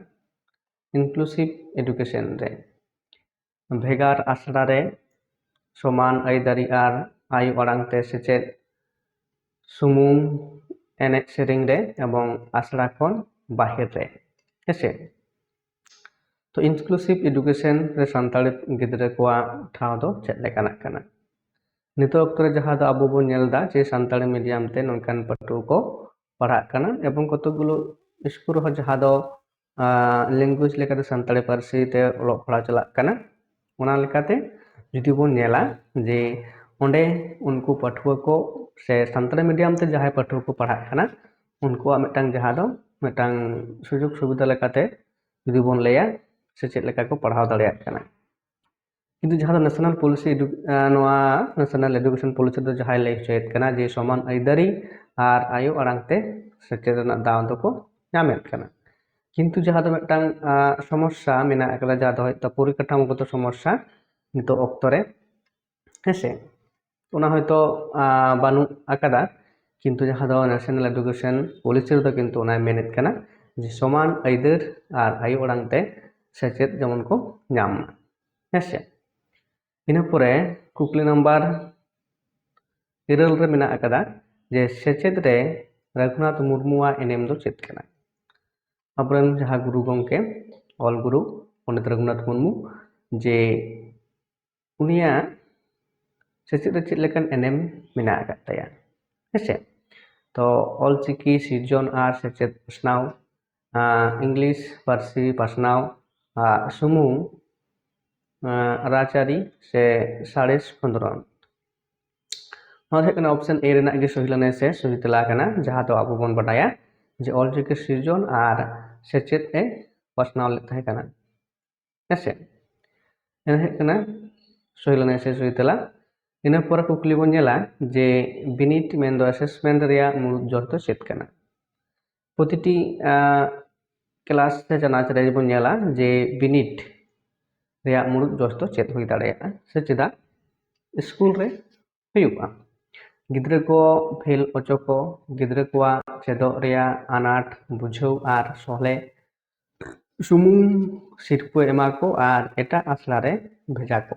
Inclusive education ᱨᱮ ᱵᱷᱮᱜᱟᱨ ᱟᱥᱲᱟ ᱨᱮ ᱥᱚᱢᱟᱱ ᱟᱹᱭᱫᱟᱹᱨᱤ ᱟᱨ ᱟᱭᱳ ᱟᱲᱟᱝ ᱛᱮ ᱥᱮᱪᱮᱫ ᱥᱩᱢᱩᱝ ᱮᱱᱮᱡ ᱥᱮᱨᱮᱧ ᱨᱮ ᱮᱵᱚᱝ ᱟᱥᱲᱟ ᱠᱷᱚᱱ ᱵᱟᱦᱮᱨ ᱨᱮ᱾ ᱦᱮᱸᱥᱮ? ᱛᱚ inclusive education ᱨᱮ ᱥᱟᱱᱛᱟᱲᱤ ᱜᱤᱫᱽᱨᱟᱹ ᱠᱚᱣᱟᱜ ᱴᱷᱟᱶ ᱫᱚ ᱪᱮᱫ ᱞᱮᱠᱟᱱᱟᱜ ᱠᱟᱱᱟ? ᱱᱤᱛᱚᱜ ᱚᱠᱛᱚ ᱨᱮ ᱡᱟᱦᱟᱸ ᱫᱚ ᱟᱵᱚ ᱵᱚᱱ ᱧᱮᱞ ᱮᱫᱟ ᱡᱮ ᱥᱟᱱᱛᱟᱲᱤ medium ᱛᱮ ᱱᱚᱝᱠᱟᱱ ᱯᱟᱹᱴᱷᱩᱣᱟᱹ ᱠᱚ ᱯᱟᱲᱦᱟᱜ ᱠᱟᱱᱟ ᱮᱵᱚᱝ ᱠᱚᱛᱚᱠ ᱜᱩᱞᱳ ᱥᱠᱩᱞ ᱨᱮᱦᱚᱸ ᱡᱟᱦᱟᱸ ᱫᱚ language ᱞᱮᱠᱟᱛᱮ ᱥᱟᱱᱛᱟᱲᱤ ᱯᱟᱹᱨᱥᱤ ᱛᱮ ᱚᱞᱚᱜ ᱯᱟᱲᱦᱟᱣ ᱪᱟᱞᱟᱜ ᱠᱟᱱᱟ᱾ ᱚᱱᱟ ᱞᱮᱠᱟᱛᱮ ᱡᱩᱫᱤ ᱵᱚᱱ ᱧᱮᱞᱟ ᱡᱮ ᱚᱸᱰᱮ ᱩᱱᱠᱩ ᱯᱟᱹᱴᱷᱩᱣᱟᱹ ᱠᱚ ᱥᱮ ᱥᱟᱱᱛᱟᱲᱤ medium ᱛᱮ ᱡᱟᱦᱟᱸᱭ ᱯᱟᱹᱴᱷᱩᱣᱟᱹ ᱠᱚ ᱯᱟᱲᱦᱟᱜ ᱠᱟᱱᱟ, ᱩᱱᱠᱩᱣᱟᱜ ᱢᱤᱫᱴᱟᱝ ᱡᱟᱦᱟᱸ ᱫᱚ ᱢᱤᱫᱴᱟᱝ ᱥᱩᱡᱳᱜᱽ ᱥᱩᱵᱤᱫᱷᱟ ᱞᱮᱠᱟᱛᱮ ᱡᱩᱫᱤ ᱵᱚᱱ ᱞᱟᱹᱭᱟ, ᱥᱮ ᱪᱮᱫ ᱞᱮᱠᱟ ᱠᱚ ᱯᱟᱲᱦᱟᱣ ᱫᱟᱲᱮᱭᱟᱜ ᱠᱟᱱᱟ᱾ ᱠᱤᱱᱛᱩ ᱡᱟᱦᱟᱸ ᱫᱚ national policy edu-, ᱟᱸ, ᱱᱚᱣᱟ national education policy ᱫᱚ ᱡᱟᱦᱟᱸᱭ ᱞᱟᱹᱭ ᱦᱚᱪᱚᱭᱮᱫ ᱠᱟᱱᱟ ᱡᱮ ᱥᱚᱢᱟᱱ ᱟᱹᱭᱫᱟᱹᱨᱤ ᱟᱨ ᱟᱭᱳ ᱟᱲᱟᱝ ᱛᱮ ᱥᱮᱪᱮᱫ ᱨᱮᱱᱟᱜ ᱫᱟᱣ ᱫᱚᱠᱚ ᱧᱟᱢᱮᱫ ᱠᱟᱱᱟ᱾ ᱠᱤᱱᱛᱩ ᱡᱟᱦᱟᱸ ᱫᱚ ᱢᱤᱫᱴᱟᱝ, ᱟᱸ, ᱥᱚᱢᱚᱥᱥᱟ ᱢᱮᱱᱟᱜ ᱟᱠᱟᱫᱟ, ᱡᱟᱦᱟᱸ ᱫᱚ ᱦᱚᱭᱛᱳ ᱯᱚᱨᱤᱠᱟᱴᱷᱟᱢᱳᱜᱚᱛᱚ ᱥᱚᱢᱚᱥᱥᱟ ᱱᱤᱛᱚᱜ ᱚᱠᱛᱚ ᱨᱮ, ᱦᱮᱸᱥᱮ, ᱚᱱᱟ ᱦᱚᱭᱛᱳ, ᱟᱸ, ᱵᱟᱹᱱᱩᱜ ᱟᱠᱟᱫᱟ, ᱠᱤᱱᱛᱩ ᱡᱟᱦᱟᱸ ᱫᱚ national education policy ᱨᱮᱫᱚ ᱠᱤᱱᱛᱩ ᱚᱱᱟᱭ ᱢᱮᱱᱮᱫ ᱠᱟᱱᱟ ᱡᱮ ᱥᱚᱢᱟᱱ ᱟᱹᱭᱫᱟᱹᱨ ᱟᱨ ᱟᱭᱳ ᱟᱲᱟᱝ ᱛᱮ ᱥᱮᱪᱮᱫ ᱡᱮᱢᱚᱱ ᱠᱚ ᱧᱟᱢ ᱢᱟ᱾ ᱦᱮᱸᱥᱮ? ᱤᱱᱟᱹ ᱯᱚᱨᱮ ᱠᱩᱠᱞᱤ ᱱᱟᱢᱵᱟᱨ ᱤᱨᱟᱹᱞ ᱨᱮ ᱢᱮᱱᱟᱜ ᱟᱠᱟᱫᱟ ᱡᱮ ᱥᱮᱪᱮᱫ ᱨᱮ ᱨᱟᱹᱜᱷᱩᱱᱟᱛᱷ ᱢᱩᱨᱢᱩᱣᱟᱜ ᱮᱱᱮᱢ ᱫᱚ ᱪᱮᱫ ᱠᱟᱱᱟ? ᱟᱵᱚᱨᱮᱱ ᱡᱟᱦᱟᱸ ᱜᱩᱨᱩ ᱜᱚᱢᱠᱮ, ᱚᱞ ᱜᱩᱨᱩ ᱯᱚᱱᱰᱤᱛ ᱨᱟᱹᱜᱷᱩᱱᱟᱛᱷ ᱢᱩᱨᱢᱩ, ᱡᱮ ᱩᱱᱤᱭᱟᱜ ᱥᱮᱪᱮᱫ ᱨᱮ ᱪᱮᱫ ᱞᱮᱠᱟᱱ ᱮᱱᱮᱢ ᱢᱮᱱᱟᱜ ᱟᱠᱟᱫ ᱛᱟᱭᱟ? ᱦᱮᱸᱥᱮ? ᱛᱚ ᱚᱞᱪᱤᱠᱤ ᱥᱤᱨᱡᱚᱱ ᱟᱨ ᱥᱮᱪᱮᱫ ᱯᱟᱥᱱᱟᱣ, ᱟᱸ, ᱤᱝᱞᱤᱥ ᱯᱟᱹᱨᱥᱤ ᱯᱟᱥᱱᱟᱣ, ᱟᱸ, ᱥᱩᱢᱩᱝ, ᱟᱸ, ᱨᱟᱡᱽᱟᱹᱨᱤ ᱥᱮ ᱥᱟᱬᱮᱥ ᱠᱷᱚᱸᱫᱽᱨᱚᱸᱫᱽ᱾ ᱱᱚᱣᱟ ᱫᱚ ᱦᱩᱭᱩᱜ ᱠᱟᱱᱟ option A ᱨᱮᱱᱟᱜ ᱜᱮ ᱥᱚᱦᱤ ᱞᱟᱹᱱᱟᱹᱭ ᱥᱮ ᱥᱚᱦᱤ ᱛᱮᱞᱟ ᱠᱟᱱᱟ, ᱡᱟᱦᱟᱸ ᱫᱚ ᱟᱵᱚ ᱵᱚᱱ ᱵᱟᱰᱟᱭᱟ ᱡᱮ ᱚᱞᱪᱤᱠᱤ ᱥᱤᱨᱡᱚᱱ ᱟᱨ ᱥᱮᱪᱮᱫ ᱮ ᱯᱟᱥᱱᱟᱣ ᱞᱮᱫ ᱛᱟᱦᱮᱸ ᱠᱟᱱᱟ᱾ ᱦᱮᱸᱥᱮ? ᱮᱱ ᱦᱩᱭᱩᱜ ᱠᱟᱱᱟ ᱥᱚᱦᱤ ᱞᱮᱱᱟᱭ ᱥᱮ ᱥᱚᱦᱤ ᱛᱮᱞᱟ᱾ ᱤᱱᱟᱹ ᱯᱚᱨᱮ ᱠᱩᱠᱞᱤ ᱵᱚᱱ ᱧᱮᱞᱟ ᱡᱮ ᱵᱤᱱᱤᱰ ᱢᱮᱱᱫᱚ assessment ᱨᱮᱭᱟᱜ ᱢᱩᱲᱩᱫ ᱡᱚᱥ ᱫᱚ ᱪᱮᱫ ᱠᱟᱱᱟ? ᱯᱨᱚᱛᱤᱴᱤ ᱠᱞᱟᱥ ᱥᱮ ᱪᱟᱱᱟᱪ ᱨᱮ ᱵᱚᱱ ᱧᱮᱞᱟ ᱡᱮ ᱵᱤᱱᱤᱰ ᱨᱮᱭᱟᱜ ᱢᱩᱲᱩᱫ ᱡᱚᱥ ᱫᱚ ᱪᱮᱫ ᱦᱩᱭ ᱫᱟᱲᱮᱭᱟᱜᱼᱟ ᱥᱮ ᱪᱮᱫᱟᱜ ᱥᱠᱩᱞ ᱨᱮ ᱦᱩᱭᱩᱜᱼᱟ᱾ ᱜᱤᱫᱽᱨᱟᱹ ᱠᱚ ᱯᱷᱮᱞ ᱦᱚᱪᱚ ᱠᱚ, ᱜᱤᱫᱽᱨᱟᱹ ᱠᱚᱣᱟᱜ ᱪᱮᱫᱚᱜ ᱨᱮᱭᱟᱜ ᱟᱱᱟᱴ ᱵᱩᱡᱷᱟᱹᱣ ᱟᱨ ᱥᱚᱞᱦᱮ ᱥᱩᱢᱩᱝ ᱥᱤᱨᱯᱟᱹ ᱮᱢᱟ ᱠᱚ ᱟᱨ ᱮᱴᱟᱜ ᱟᱥᱲᱟ ᱨᱮ ᱵᱷᱮᱡᱟ ᱠᱚ᱾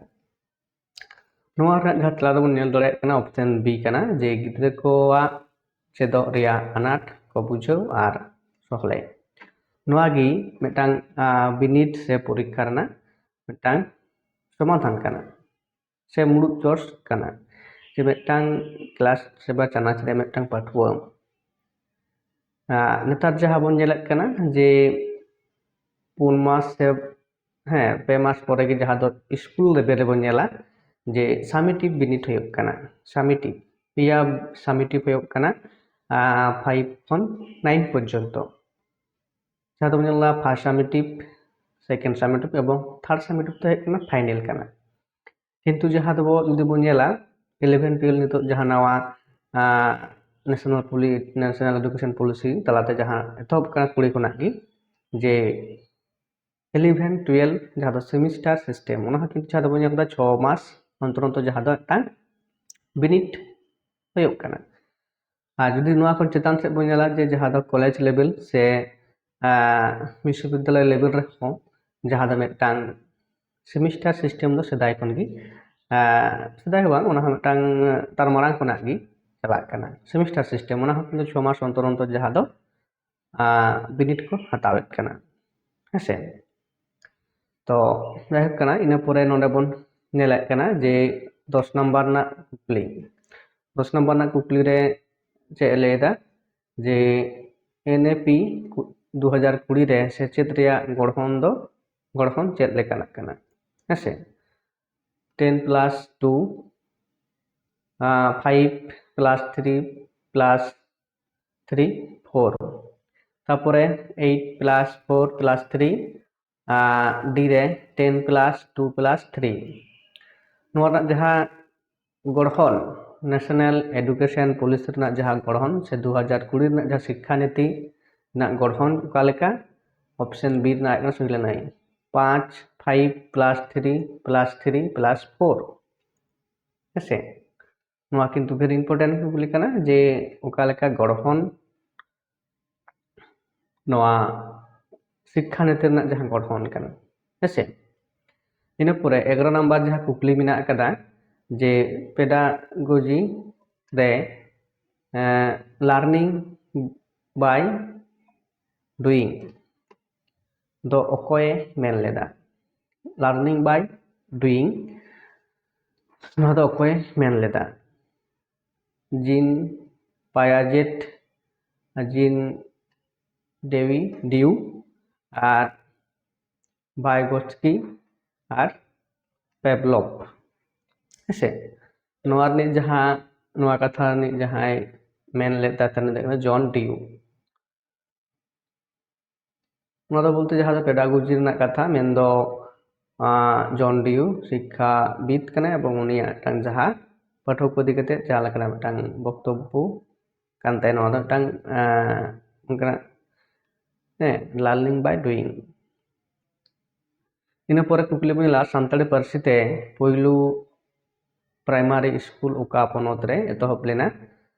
ᱱᱚᱣᱟ ᱨᱮᱱᱟᱜ ᱡᱟᱦᱟᱸ ᱛᱮᱞᱟ ᱫᱚᱵᱚᱱ ᱧᱮᱞ ᱫᱟᱲᱮᱭᱟᱜ ᱠᱟᱱᱟ, option B ᱠᱟᱱᱟ, ᱡᱮ ᱜᱤᱫᱽᱨᱟᱹ ᱠᱚᱣᱟᱜ ᱪᱮᱫᱚᱜ ᱨᱮᱭᱟᱜ ᱟᱱᱟᱴ ᱠᱚ ᱵᱩᱡᱷᱟᱹᱣ ᱟᱨ ᱥᱚᱦᱞᱮ᱾ ᱱᱚᱣᱟ ᱜᱮ ᱢᱤᱫᱴᱟᱝ ᱵᱤᱱᱤᱰ ᱥᱮ ᱯᱚᱨᱤᱠᱠᱷᱟ ᱨᱮᱱᱟᱜ ᱢᱤᱫᱴᱟᱝ ᱥᱚᱢᱟᱫᱷᱟᱱ ᱠᱟᱱᱟ ᱥᱮ ᱢᱩᱲᱩᱫ ᱡᱚᱥ ᱠᱟᱱᱟ, ᱡᱮ ᱢᱤᱫᱴᱟᱝ ᱠᱞᱟᱥ ᱥᱮ ᱵᱟ ᱪᱟᱱᱟᱪ ᱨᱮ ᱢᱤᱫᱴᱟᱝ ᱯᱟᱹᱴᱷᱩᱣᱟᱹ ᱱᱮᱛᱟᱨ ᱡᱟᱦᱟᱸ ᱵᱚᱱ ᱧᱮᱞᱮᱫ ᱠᱟᱱᱟ ᱡᱮ ᱯᱩᱱ ᱢᱟᱥ ᱥᱮ ᱦᱮᱸ ᱯᱮ ᱢᱟᱥ ᱯᱚᱨᱮ ᱜᱮ ᱡᱟᱦᱟᱸ ᱫᱚ ᱥᱠᱩᱞ ᱞᱮᱵᱮᱞ ᱨᱮᱵᱚᱱ ᱧᱮᱞᱟ ᱡᱮ summative ᱵᱤᱱᱤᱰ ᱦᱩᱭᱩᱜ ᱠᱟᱱᱟ᱾ Summative, ᱯᱮᱭᱟ summative ᱦᱩᱭᱩᱜ ᱠᱟᱱᱟ ᱯᱷᱟᱭᱤᱵᱷ ᱠᱷᱚᱱ ᱱᱟᱭᱤᱱ ᱯᱚᱨᱡᱚᱱᱛᱚ᱾ ᱡᱟᱦᱟᱸ ᱫᱚᱵᱚᱱ ᱧᱮᱞᱟ first summative, second summative ᱮᱵᱚᱝ third summative ᱫᱚ ᱦᱩᱭᱩᱜ ᱠᱟᱱᱟ ᱯᱷᱟᱭᱱᱮᱞ ᱠᱟᱱᱟ᱾ ᱠᱤᱱᱛᱩ ᱡᱟᱦᱟᱸ ᱫᱚᱵᱚ ᱡᱩᱫᱤ ᱵᱚᱱ ᱧᱮᱞᱟ eleven twelve ᱱᱤᱛᱚᱜ ᱡᱟᱦᱟᱸ ᱱᱟᱣᱟ ᱱᱮᱥᱱᱟᱞ ᱯᱚᱞᱤ ᱱᱮᱥᱱᱟᱞ ᱮᱰᱩᱠᱮᱥᱚᱱ ᱯᱚᱞᱤᱥᱤ ᱛᱟᱞᱟᱛᱮ ᱡᱟᱦᱟᱸ ᱮᱛᱚᱦᱚᱵ ᱠᱟᱱᱟ ᱠᱩᱲᱤ ᱠᱷᱚᱱᱟᱜ ᱜᱮ, ᱡᱮ eleven twelve ᱡᱟᱦᱟᱸ ᱫᱚ ᱥᱮᱢᱤᱥᱴᱟᱨ ᱥᱤᱥᱴᱮᱢ, ᱚᱱᱟ ᱦᱚᱸ ᱠᱤᱱᱛᱩ ᱡᱟᱦᱟᱸ ᱫᱚᱵᱚᱱ ᱧᱮᱞ ᱮᱫᱟ ᱪᱷᱚ ᱢᱟᱥ ᱚᱱᱛᱚᱨ ᱚᱱᱛᱚᱨ ᱡᱟᱦᱟᱸ ᱫᱚ ᱢᱤᱫᱴᱟᱝ ᱵᱤᱱᱤᱰ ᱦᱩᱭᱩᱜ ᱠᱟᱱᱟ᱾ ᱟᱨ ᱡᱩᱫᱤ ᱱᱚᱣᱟ ᱠᱷᱚᱱ ᱪᱮᱛᱟᱱ ᱥᱮᱫ ᱵᱚᱱ ᱧᱮᱞᱟ ᱡᱮ ᱡᱟᱦᱟᱸ ᱫᱚ ᱠᱚᱞᱮᱡᱽ ᱞᱮᱵᱮᱞ ᱥᱮ ᱵᱤᱥᱥᱚᱵᱤᱫᱽᱫᱟᱞᱚᱭ ᱞᱮᱵᱮᱞ ᱨᱮᱦᱚᱸ ᱡᱟᱦᱟᱸ ᱫᱚ ᱢᱤᱫᱴᱟᱝ ᱥᱮᱢᱤᱥᱴᱟᱨ ᱥᱤᱥᱴᱮᱢ ᱫᱚ ᱥᱮᱫᱟᱭ ᱠᱷᱚᱱ ᱜᱮ ᱥᱮᱫᱟᱭ ᱦᱚᱸ ᱵᱟᱝ, ᱚᱱᱟ ᱦᱚᱸ ᱢᱤᱫᱴᱟᱝ ᱛᱟᱨ ᱢᱟᱲᱟᱝ ᱠᱷᱚᱱᱟᱜ ᱜᱮ ᱪᱟᱞᱟᱜ ᱠᱟᱱᱟ᱾ ᱥᱮᱢᱤᱥᱴᱟᱨ ᱥᱤᱥᱴᱮᱢ ᱚᱱᱟ ᱦᱚᱸ ᱠᱤᱱᱛᱩ ᱪᱷᱚ ᱢᱟᱥ ᱚᱱᱛᱚᱨ ᱚᱱᱛᱚᱨ ᱡᱟᱦᱟᱸ ᱫᱚ ᱵᱤᱱᱤᱰ ᱠᱚ ᱦᱟᱛᱟᱣᱮᱫ ᱠᱟᱱᱟ᱾ ᱦᱮᱸᱥᱮ, ᱛᱚ ᱡᱟᱭᱦᱳᱠ ᱠᱟᱱᱟ, ᱤᱱᱟᱹ ᱯᱚᱨᱮ ᱱᱚᱰᱮ ᱵᱚᱱ ᱧᱮᱞᱮᱫ ᱠᱟᱱᱟ ᱡᱮ ᱫᱚᱥ ᱱᱟᱢᱵᱟᱨ ᱨᱮᱱᱟᱜ ᱠᱩᱠᱞᱤ᱾ ᱫᱚᱥ ᱱᱟᱢᱵᱟᱨ ᱨᱮᱱᱟᱜ ᱠᱩᱠᱞᱤ ᱨᱮ ᱪᱮᱫ ᱮ ᱞᱟᱹᱭᱫᱟ ᱡᱮ NAP ᱫᱩ ᱦᱟᱡᱟᱨ ᱠᱩᱲᱤ ᱨᱮ ᱥᱮᱪᱮᱫ ᱨᱮᱭᱟᱜ ᱜᱚᱲᱦᱚᱱ ᱫᱚ ᱜᱚᱲᱦᱚᱱ ᱪᱮᱫ ᱞᱮᱠᱟᱱᱟᱜ ᱠᱟᱱᱟ? ᱦᱮᱸᱥᱮ, ten plus two, five plus three plus three, four, ᱛᱟᱨᱯᱚᱨᱮ eight plus four plus three, D ᱨᱮ ten plus two plus three᱾ ᱱᱚᱣᱟ ᱨᱮᱱᱟᱜ ᱡᱟᱦᱟᱸ ᱜᱚᱲᱦᱚᱱ, ᱱᱮᱥᱱᱟᱞ ᱮᱰᱩᱠᱮᱥᱚᱱ ᱯᱚᱞᱤᱥᱤ ᱨᱮᱱᱟᱜ ᱡᱟᱦᱟᱸ ᱜᱚᱲᱦᱚᱱ ᱥᱮ ᱫᱩ ᱦᱟᱡᱟᱨ ᱠᱩᱲᱤ ᱨᱮᱱᱟᱜ ᱡᱟᱦᱟᱸ ᱥᱤᱠᱠᱷᱟ ᱱᱤᱛᱤ ᱨᱮᱱᱟᱜ ᱜᱚᱲᱦᱚᱱ ᱚᱠᱟ ᱞᱮᱠᱟ? ᱚᱯᱥᱮᱱ ᱵᱤ ᱨᱮᱱᱟᱜ ᱠᱟᱱᱟ ᱥᱩᱭᱞᱟᱹᱱᱟᱹᱭ ᱯᱟᱸᱪ, five plus three plus three plus four᱾ ᱦᱮᱸᱥᱮ, ᱱᱚᱣᱟ ᱠᱤᱱᱛᱩ very important ᱠᱩᱠᱞᱤ ᱠᱟᱱᱟ ᱡᱮ ᱚᱠᱟ ᱞᱮᱠᱟ ᱜᱚᱲᱦᱚᱱ ᱱᱚᱣᱟ ᱥᱤᱠᱠᱷᱟ ᱱᱤᱛᱤ ᱨᱮᱱᱟᱜ ᱡᱟᱦᱟᱸ ᱜᱚᱲᱦᱚᱱ ᱠᱟᱱᱟ, ᱦᱮᱸᱥᱮ᱾ ᱤᱱᱟᱹ ᱯᱚᱨᱮ ᱮᱜᱟᱨᱚ ᱱᱟᱢᱵᱟᱨ ᱡᱟᱦᱟᱸ ᱠᱩᱠᱞᱤ ᱢᱮᱱᱟᱜ ᱟᱠᱟᱫᱟ ᱡᱮ pedagogy ᱨᱮ learning by doing ᱫᱚ ᱚᱠᱚᱭᱮ ᱢᱮᱱ ᱞᱮᱫᱟ? Learning by doing ᱱᱚᱣᱟ ᱫᱚ ᱚᱠᱚᱭᱮ ᱢᱮᱱ ᱞᱮᱫᱟ? ᱡᱤᱱ ᱯᱟᱭᱟᱡᱮᱴ, ᱡᱤᱱ ᱰᱮᱣᱤ ᱰᱤᱭᱩ ᱟᱨ ᱵᱟᱭᱜᱚᱴᱥᱠᱤ ᱟᱨ ᱯᱮᱵᱞᱚᱯ᱾ ᱦᱮᱸᱥᱮ, ᱱᱚᱣᱟ ᱨᱤᱱᱤᱡ ᱡᱟᱦᱟᱸ, ᱱᱚᱣᱟ ᱠᱟᱛᱷᱟ ᱨᱤᱱᱤᱡ ᱡᱟᱦᱟᱸᱭ ᱢᱮᱱ ᱞᱮᱫ ᱛᱟᱦᱮᱸ ᱫᱚ ᱠᱟᱱᱟ ᱡᱚᱱ ᱰᱤᱭᱩ᱾ ᱱᱚᱣᱟ ᱫᱚ ᱵᱚᱞᱛᱮ ᱡᱟᱦᱟᱸ ᱫᱚ pedagogy ᱨᱮᱱᱟᱜ ᱠᱟᱛᱷᱟ, ᱢᱮᱱᱫᱚ ᱡᱚᱱ ᱰᱤᱭᱩ ᱥᱤᱠᱠᱷᱟᱵᱤᱫ ᱠᱟᱱᱟᱭ ᱮᱵᱚᱝ ᱩᱱᱤᱭᱟᱜ ᱢᱤᱫᱴᱟᱝ ᱡᱟᱦᱟᱸ ᱯᱟᱹᱴᱷᱩᱣᱟᱹ ᱠᱚ ᱤᱫᱤ ᱠᱟᱛᱮ ᱡᱟᱦᱟᱸ ᱞᱮᱠᱟᱱᱟᱜ ᱢᱤᱫᱴᱟᱝ ᱵᱚᱠᱛᱚᱵᱵᱚ ᱠᱟᱱ ᱛᱟᱭᱟ, ᱱᱚᱣᱟ ᱫᱚ ᱢᱤᱫᱴᱟᱝ ᱚᱱᱠᱟᱱᱟᱜ, ᱦᱮᱸ, learning by doing᱾ ᱤᱱᱟᱹ ᱯᱚᱨᱮ ᱠᱩᱠᱞᱤ ᱵᱚᱱ ᱧᱮᱞᱟ, ᱥᱟᱱᱛᱟᱲᱤ ᱯᱟᱹᱨᱥᱤ ᱛᱮ ᱯᱩᱭᱞᱩ ᱯᱨᱟᱭᱢᱟᱨᱤ ᱥᱠᱩᱞ ᱚᱠᱟ ᱯᱚᱱᱚᱛ ᱨᱮ ᱮᱛᱚᱦᱚᱵ ᱞᱮᱱᱟ?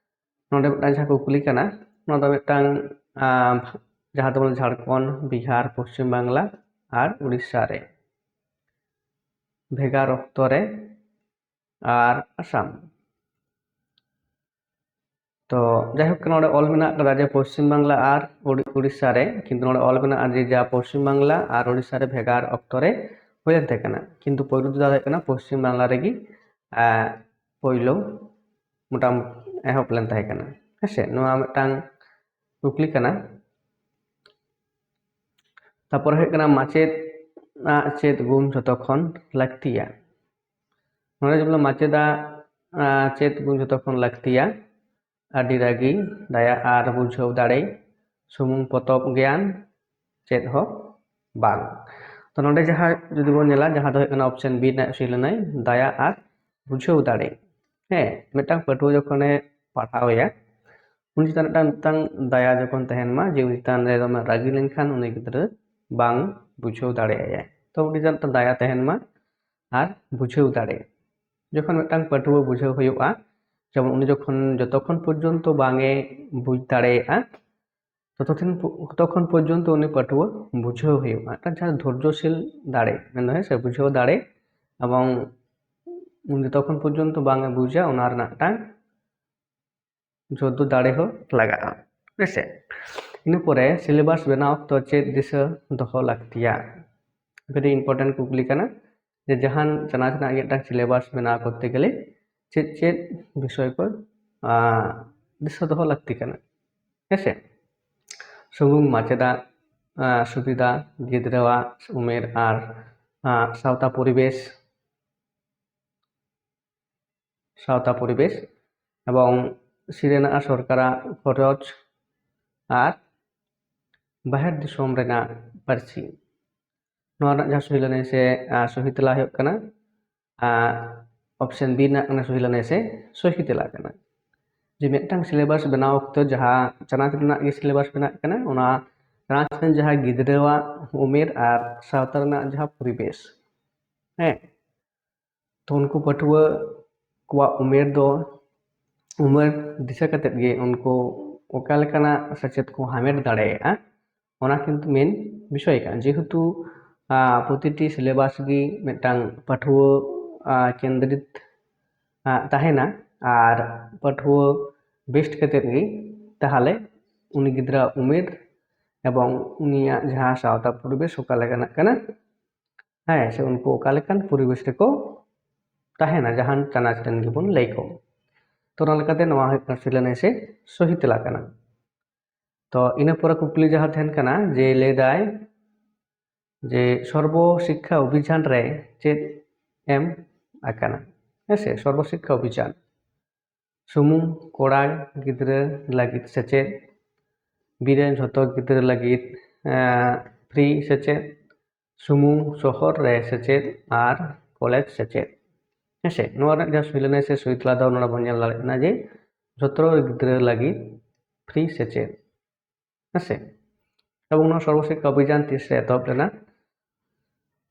ᱱᱚᱰᱮ ᱢᱤᱫᱴᱟᱝ ᱡᱟᱦᱟᱸ ᱠᱩᱠᱞᱤ ᱠᱟᱱᱟ, ᱱᱚᱣᱟ ᱫᱚ ᱢᱤᱫᱴᱟᱝ ᱡᱟᱦᱟᱸ ᱛᱟᱵᱚᱱ ᱡᱷᱟᱲᱠᱷᱚᱸᱰ, ᱵᱤᱦᱟᱨ, ᱯᱚᱥᱪᱤᱢ ᱵᱟᱝᱞᱟ ᱟᱨ ᱩᱲᱤᱥᱥᱟ ᱨᱮ ᱵᱷᱮᱜᱟᱨ ᱚᱠᱛᱚ ᱨᱮ ᱟᱨ ᱟᱥᱟᱢ᱾ ᱛᱚ ᱡᱟᱭᱦᱳᱠ, ᱱᱚᱰᱮ ᱚᱞ ᱢᱮᱱᱟᱜ ᱠᱟᱫᱟ ᱡᱮ ᱯᱚᱥᱪᱤᱢ ᱵᱟᱝᱞᱟ ᱟᱨ ᱩᱲᱤ-, ᱩᱲᱤᱥᱥᱟ ᱨᱮ, ᱠᱤᱱᱛᱩ ᱱᱚᱰᱮ ᱚᱞ ᱢᱮᱱᱟᱜᱼᱟ ᱡᱮ ᱡᱟ ᱯᱚᱥᱪᱤᱢ ᱵᱟᱝᱞᱟ ᱟᱨ ᱩᱲᱤᱥᱥᱟ ᱨᱮ ᱵᱷᱮᱜᱟᱨ ᱚᱠᱛᱚ ᱨᱮ ᱦᱩᱭᱮᱱ ᱛᱟᱦᱮᱸ ᱠᱟᱱᱟ, ᱠᱤᱱᱛᱩ ᱯᱳᱭᱞᱳ ᱛᱮᱫᱚ ᱦᱩᱭᱩᱜ ᱠᱟᱱᱟ ᱯᱚᱥᱪᱤᱢ ᱵᱟᱝᱞᱟ ᱨᱮᱜᱮ ᱯᱳᱭᱞᱳ ᱢᱚᱴᱟᱢ ᱮᱦᱚᱵ ᱞᱮᱱ ᱛᱟᱦᱮᱸ ᱠᱟᱱᱟ᱾ ᱦᱮᱸᱥᱮ, ᱱᱚᱣᱟ ᱢᱤᱫᱴᱟᱝ ᱠᱩᱠᱞᱤ ᱠᱟᱱᱟ᱾ ᱛᱟᱨᱯᱚᱨ ᱦᱩᱭᱩᱜ ᱠᱟᱱᱟ, ᱢᱟᱪᱮᱫ ᱟᱜ ᱪᱮᱫ ᱜᱩᱱ ᱡᱷᱚᱛᱚ ᱠᱷᱚᱱ ᱞᱟᱹᱠᱛᱤᱭᱟ? ᱱᱚᱰᱮ ᱡᱮᱢᱚᱱ ᱢᱟᱪᱮᱫᱟᱜ ᱪᱮᱫ ᱜᱩᱱ ᱡᱷᱚᱛᱚ ᱠᱷᱚᱱ ᱞᱟᱹᱠᱛᱤᱭᱟ? ᱟᱹᱰᱤ ᱨᱟᱹᱜᱤ, ᱫᱟᱭᱟ ᱟᱨ ᱵᱩᱡᱷᱟᱹᱣ ᱫᱟᱲᱮ, ᱥᱩᱢᱩᱝ ᱯᱚᱛᱚᱵ ᱜᱮᱭᱟᱱ, ᱪᱮᱫ ᱦᱚᱸ ᱵᱟᱝ᱾ ᱛᱚ ᱱᱚᱰᱮ ᱡᱟᱦᱟᱸ ᱡᱩᱫᱤ ᱵᱚᱱ ᱧᱮᱞᱟ, ᱡᱟᱦᱟᱸ ᱫᱚ ᱦᱩᱭᱩᱜ ᱠᱟᱱᱟ option B ᱨᱮᱱᱟᱜ ᱥᱤᱞᱟᱹᱱᱟᱹᱭ, ᱫᱟᱭᱟ ᱟᱨ ᱵᱩᱡᱷᱟᱹᱣ ᱫᱟᱲᱮ᱾ ᱦᱮᱸ, ᱢᱤᱫᱴᱟᱝ ᱯᱟᱹᱴᱷᱩᱣᱟᱹ ᱡᱚᱠᱷᱚᱱᱮ ᱯᱟᱲᱦᱟᱣ ᱮᱭᱟ, ᱩᱱᱤ ᱪᱮᱛᱟᱱ ᱢᱤᱫᱴᱟᱝ, ᱢᱤᱫᱴᱟᱝ ᱫᱟᱭᱟ ᱡᱚᱠᱷᱚᱱ ᱛᱟᱦᱮᱱ ᱢᱟ, ᱡᱮ ᱩᱱᱤ ᱪᱮᱛᱟᱱ ᱨᱮ ᱫᱚᱢᱮ ᱨᱟᱹᱜᱤ ᱞᱮᱱᱠᱷᱟᱱ ᱩᱱᱤ ᱜᱤᱫᱽᱨᱟᱹ ᱵᱟᱝ ᱵᱩᱡᱷᱟᱹᱣ ᱫᱟᱲᱮᱭᱟᱭᱟ᱾ ᱛᱚ ᱩᱱᱤ ᱪᱮᱛᱟᱱ ᱢᱤᱫᱴᱟᱝ ᱫᱟᱭᱟ ᱛᱟᱦᱮᱱ ᱢᱟ ᱟᱨ ᱵᱩᱡᱷᱟᱹᱣ ᱫᱟᱲᱮ᱾ ᱡᱚᱠᱷᱚᱱ ᱢᱤᱫᱴᱟᱝ ᱯᱟᱹᱴᱷᱩᱣᱟᱹ ᱵᱩᱡᱷᱟᱹᱣ ᱦᱩᱭᱩᱜᱼᱟ, ᱡᱮᱢᱚᱱ ᱩᱱᱤ ᱡᱚᱠᱷᱚᱱ, ᱡᱚᱛᱚᱠᱷᱚᱱ ᱯᱚᱨᱡᱚᱱᱛᱚ ᱵᱟᱝ ᱮ ᱵᱩᱡᱽ ᱫᱟᱲᱮᱭᱟᱜᱼᱟ, ᱛᱚᱛᱚᱠᱷᱚᱱ ᱯᱚ-, ᱛᱚᱛᱚᱠᱷᱚᱱ ᱯᱚᱨᱡᱚᱱᱛᱚ ᱩᱱᱤ ᱯᱟᱹᱴᱷᱩᱣᱟᱹ ᱵᱩᱡᱷᱟᱹᱣ ᱦᱩᱭᱩᱜᱼᱟ᱾ ᱢᱤᱫᱴᱟᱝ ᱡᱟᱦᱟᱸ ᱫᱷᱳᱨᱡᱚᱥᱤᱞ ᱫᱟᱲᱮ, ᱢᱮᱱᱫᱚ ᱦᱮᱸ ᱥᱮ, ᱵᱩᱡᱷᱟᱹᱣ ᱫᱟᱲᱮ, ᱮᱵᱚᱝ ᱩᱱᱤ ᱡᱚᱛᱚᱠᱷᱚᱱ ᱯᱚᱨᱡᱚᱱᱛᱚ ᱵᱟᱝ ᱮ ᱵᱩᱡᱟ, ᱚᱱᱟ ᱨᱮᱱᱟᱜ ᱢᱤᱫᱴᱟᱝ ᱡᱳᱨ ᱫᱚ ᱫᱟᱲᱮ ᱦᱚᱸ ᱞᱟᱜᱟᱜᱼᱟ, ᱦᱮᱸ ᱥᱮ᱾ ᱤᱱᱟᱹ ᱯᱚᱨᱮ syllabus ᱵᱮᱱᱟᱣ ᱚᱠᱛᱚ ᱪᱮᱫ ᱫᱤᱥᱟᱹ ᱫᱚᱦᱚ ᱞᱟᱹᱠᱛᱤᱭᱟ? Very important ᱠᱩᱠᱞᱤ ᱠᱟᱱᱟ, ᱡᱮ ᱡᱟᱦᱟᱱ ᱪᱟᱱᱟᱪ ᱨᱮᱱᱟᱜ ᱜᱮ ᱢᱤᱫᱴᱟᱝ syllabus ᱵᱮᱱᱟᱣ ᱠᱚᱨᱛᱮ ᱜᱮᱞᱮ ᱪᱮᱫ ᱪᱮᱫ ᱵᱤᱥᱚᱭ ᱠᱚ, ᱟᱸ, ᱫᱤᱥᱟᱹ ᱫᱚᱦᱚ ᱞᱟᱹᱠᱛᱤ ᱠᱟᱱᱟ, ᱦᱮᱸ ᱥᱮ? ᱥᱩᱢᱩᱝ ᱢᱟᱪᱮᱫᱟᱜ, ᱟᱸ, ᱥᱩᱵᱤᱫᱷᱟ, ᱜᱤᱫᱽᱨᱟᱹᱣᱟᱜ ᱩᱢᱮᱨ ᱟᱨ, ᱟᱸ, ᱥᱟᱶᱛᱟ ᱯᱚᱨᱤᱵᱮᱥ, ᱥᱟᱶᱛᱟ ᱯᱚᱨᱤᱵᱮᱥ ᱮᱵᱚᱝ ᱥᱤᱨᱟᱹᱱᱟᱜ ᱥᱚᱨᱠᱟᱨᱟᱜ ᱠᱷᱚᱨᱚᱪ ᱟᱨ ᱵᱟᱦᱮᱨ ᱫᱤᱥᱚᱢ ᱨᱮᱱᱟᱜ ᱯᱟᱹᱨᱥᱤ᱾ ᱱᱚᱣᱟ ᱨᱮᱱᱟᱜ ᱡᱟᱦᱟᱸ ᱥᱚᱦᱤ ᱞᱟᱹᱱᱟᱹᱭ ᱥᱮ, ᱟᱸ, ᱥᱚᱦᱤ ᱛᱮᱞᱟ ᱦᱩᱭᱩᱜ ᱠᱟᱱᱟ, ᱟᱸ, option B ᱨᱮᱱᱟᱜ ᱠᱟᱱᱟ ᱥᱚᱦᱤ ᱞᱟᱹᱱᱟᱹᱭ ᱥᱮ ᱥᱚᱦᱤ ᱛᱮᱞᱟ ᱠᱟᱱᱟ᱾ ᱡᱮ ᱢᱤᱫᱴᱟᱝ syllabus ᱵᱮᱱᱟᱣ ᱚᱠᱛᱚ ᱡᱟᱦᱟᱸ ᱪᱟᱱᱟᱪ ᱨᱮᱱᱟᱜ ᱜᱮ syllabus ᱵᱮᱱᱟᱜ ᱠᱟᱱᱟ, ᱚᱱᱟ ᱪᱟᱱᱟᱪ ᱨᱮᱱ ᱡᱟᱦᱟᱸᱭ ᱜᱤᱫᱽᱨᱟᱹᱣᱟᱜ ᱩᱢᱮᱨ ᱟᱨ ᱥᱟᱶᱛᱟ ᱨᱮᱱᱟᱜ ᱡᱟᱦᱟᱸ ᱯᱚᱨᱤᱵᱮᱥ, ᱦᱮᱸ, ᱛᱚ ᱩᱱᱠᱩ ᱯᱟᱹᱴᱷᱩᱣᱟᱹ ᱠᱚᱣᱟᱜ ᱩᱢᱮᱨ ᱫᱚ, ᱩᱢᱮᱨ ᱫᱤᱥᱟᱹ ᱠᱟᱛᱮᱫ ᱜᱮ ᱩᱱᱠᱩ ᱚᱠᱟ ᱞᱮᱠᱟᱱᱟᱜ ᱥᱮᱪᱮᱫ ᱠᱚ ᱦᱟᱢᱮᱴ ᱫᱟᱲᱮᱭᱟᱜᱼᱟ, ᱚᱱᱟ ᱠᱤᱱᱛᱩ main ᱵᱤᱥᱚᱭ ᱠᱟᱱᱟ᱾ ᱡᱮᱦᱮᱛᱩ, ᱟᱸ, ᱯᱨᱚᱛᱤᱴᱤ syllabus ᱜᱮ ᱢᱤᱫᱴᱟᱝ ᱯᱟᱹᱴᱷᱩᱣᱟᱹ, ᱟᱸ, ᱠᱮᱱᱫᱨᱤᱛ, ᱟᱸ, ᱛᱟᱦᱮᱱᱟ ᱟᱨ ᱯᱟᱹᱴᱷᱩᱣᱟᱹ based ᱠᱟᱛᱮᱫ ᱜᱮ ᱛᱟᱦᱚᱞᱮ ᱩᱱᱤ ᱜᱤᱫᱽᱨᱟᱹᱣᱟᱜ ᱩᱢᱮᱨ ᱮᱵᱚᱝ ᱩᱱᱤᱭᱟᱜ ᱡᱟᱦᱟᱸ ᱥᱟᱶᱛᱟ ᱯᱚᱨᱤᱵᱮᱥ ᱚᱠᱟ ᱞᱮᱠᱟᱱᱟᱜ ᱠᱟᱱᱟ, ᱦᱮᱸ, ᱥᱮ ᱩᱱᱠᱩ ᱚᱠᱟ ᱞᱮᱠᱟᱱ ᱯᱚᱨᱤᱵᱮᱥ ᱨᱮᱠᱚ ᱛᱟᱦᱮᱱᱟ, ᱡᱟᱦᱟᱱ ᱪᱟᱱᱟᱪ ᱨᱮᱱ ᱜᱮᱵᱚᱱ ᱞᱟᱹᱭ ᱠᱚ᱾ ᱛᱚ ᱚᱱᱟ ᱞᱮᱠᱟᱛᱮ ᱱᱚᱣᱟ ᱦᱩᱭᱩᱜ ᱠᱟᱱᱟ ᱥᱤᱞᱟᱹᱱᱟᱹᱭ ᱥᱮ ᱥᱚᱦᱤ ᱛᱮᱞᱟ ᱠᱟᱱᱟ᱾ ᱛᱚ ᱤᱱᱟᱹ ᱯᱚᱨᱮ ᱠᱩᱠᱞᱤ ᱡᱟᱦᱟᱸ ᱛᱟᱦᱮᱱ ᱠᱟᱱᱟ ᱡᱮ ᱞᱟᱹᱭᱫᱟᱭ ᱡᱮ ᱥᱚᱨᱵᱚ ᱥᱤᱠᱠᱷᱟ ᱚᱵᱷᱤᱡᱟᱱ ᱨᱮ ᱪᱮᱫ ᱮᱢ ᱟᱠᱟᱱᱟ? ᱦᱮᱸ ᱥᱮ, ᱥᱚᱨᱵᱚ ᱥᱤᱠᱠᱷᱟ ᱚᱵᱷᱤᱡᱟᱱ᱾ ᱥᱩᱢᱩᱝ ᱠᱚᱲᱟ ᱜᱤᱫᱽᱨᱟᱹ ᱞᱟᱹᱜᱤᱫ ᱥᱮᱪᱮᱫ, B ᱨᱮᱱ ᱡᱷᱚᱛᱚ ᱜᱤᱫᱽᱨᱟᱹ ᱞᱟᱹᱜᱤᱫ, ᱮᱸ, free ᱥᱮᱪᱮᱫ, ᱥᱩᱢᱩᱝ ᱥᱚᱦᱚᱨ ᱨᱮ ᱥᱮᱪᱮᱫ ᱟᱨ ᱠᱚᱞᱮᱡᱽ ᱥᱮᱪᱮᱫ᱾ ᱦᱮᱸᱥᱮ, ᱱᱚᱣᱟ ᱨᱮᱱᱟᱜ ᱡᱟᱦᱟᱸ ᱥᱩᱭᱞᱟᱹᱱᱟᱹᱭ ᱥᱮ ᱥᱩᱭᱛᱞᱟ ᱫᱚ ᱱᱚᱰᱮ ᱵᱚᱱ ᱧᱮᱞ ᱫᱟᱲᱮᱭᱟᱜ ᱠᱟᱱᱟ ᱡᱮ ᱡᱷᱚᱛᱚ ᱜᱤᱫᱽᱨᱟᱹ ᱞᱟᱹᱜᱤᱫ ᱯᱷᱨᱤ ᱥᱮᱪᱮᱫ᱾ ᱦᱮᱸᱥᱮ, ᱮᱵᱚᱝ ᱱᱚᱣᱟ ᱥᱚᱨᱵᱚ ᱥᱤᱠᱠᱷᱟ ᱚᱵᱷᱤᱡᱟᱱ ᱛᱤᱥ ᱨᱮ ᱮᱛᱚᱦᱚᱵ ᱞᱮᱱᱟ,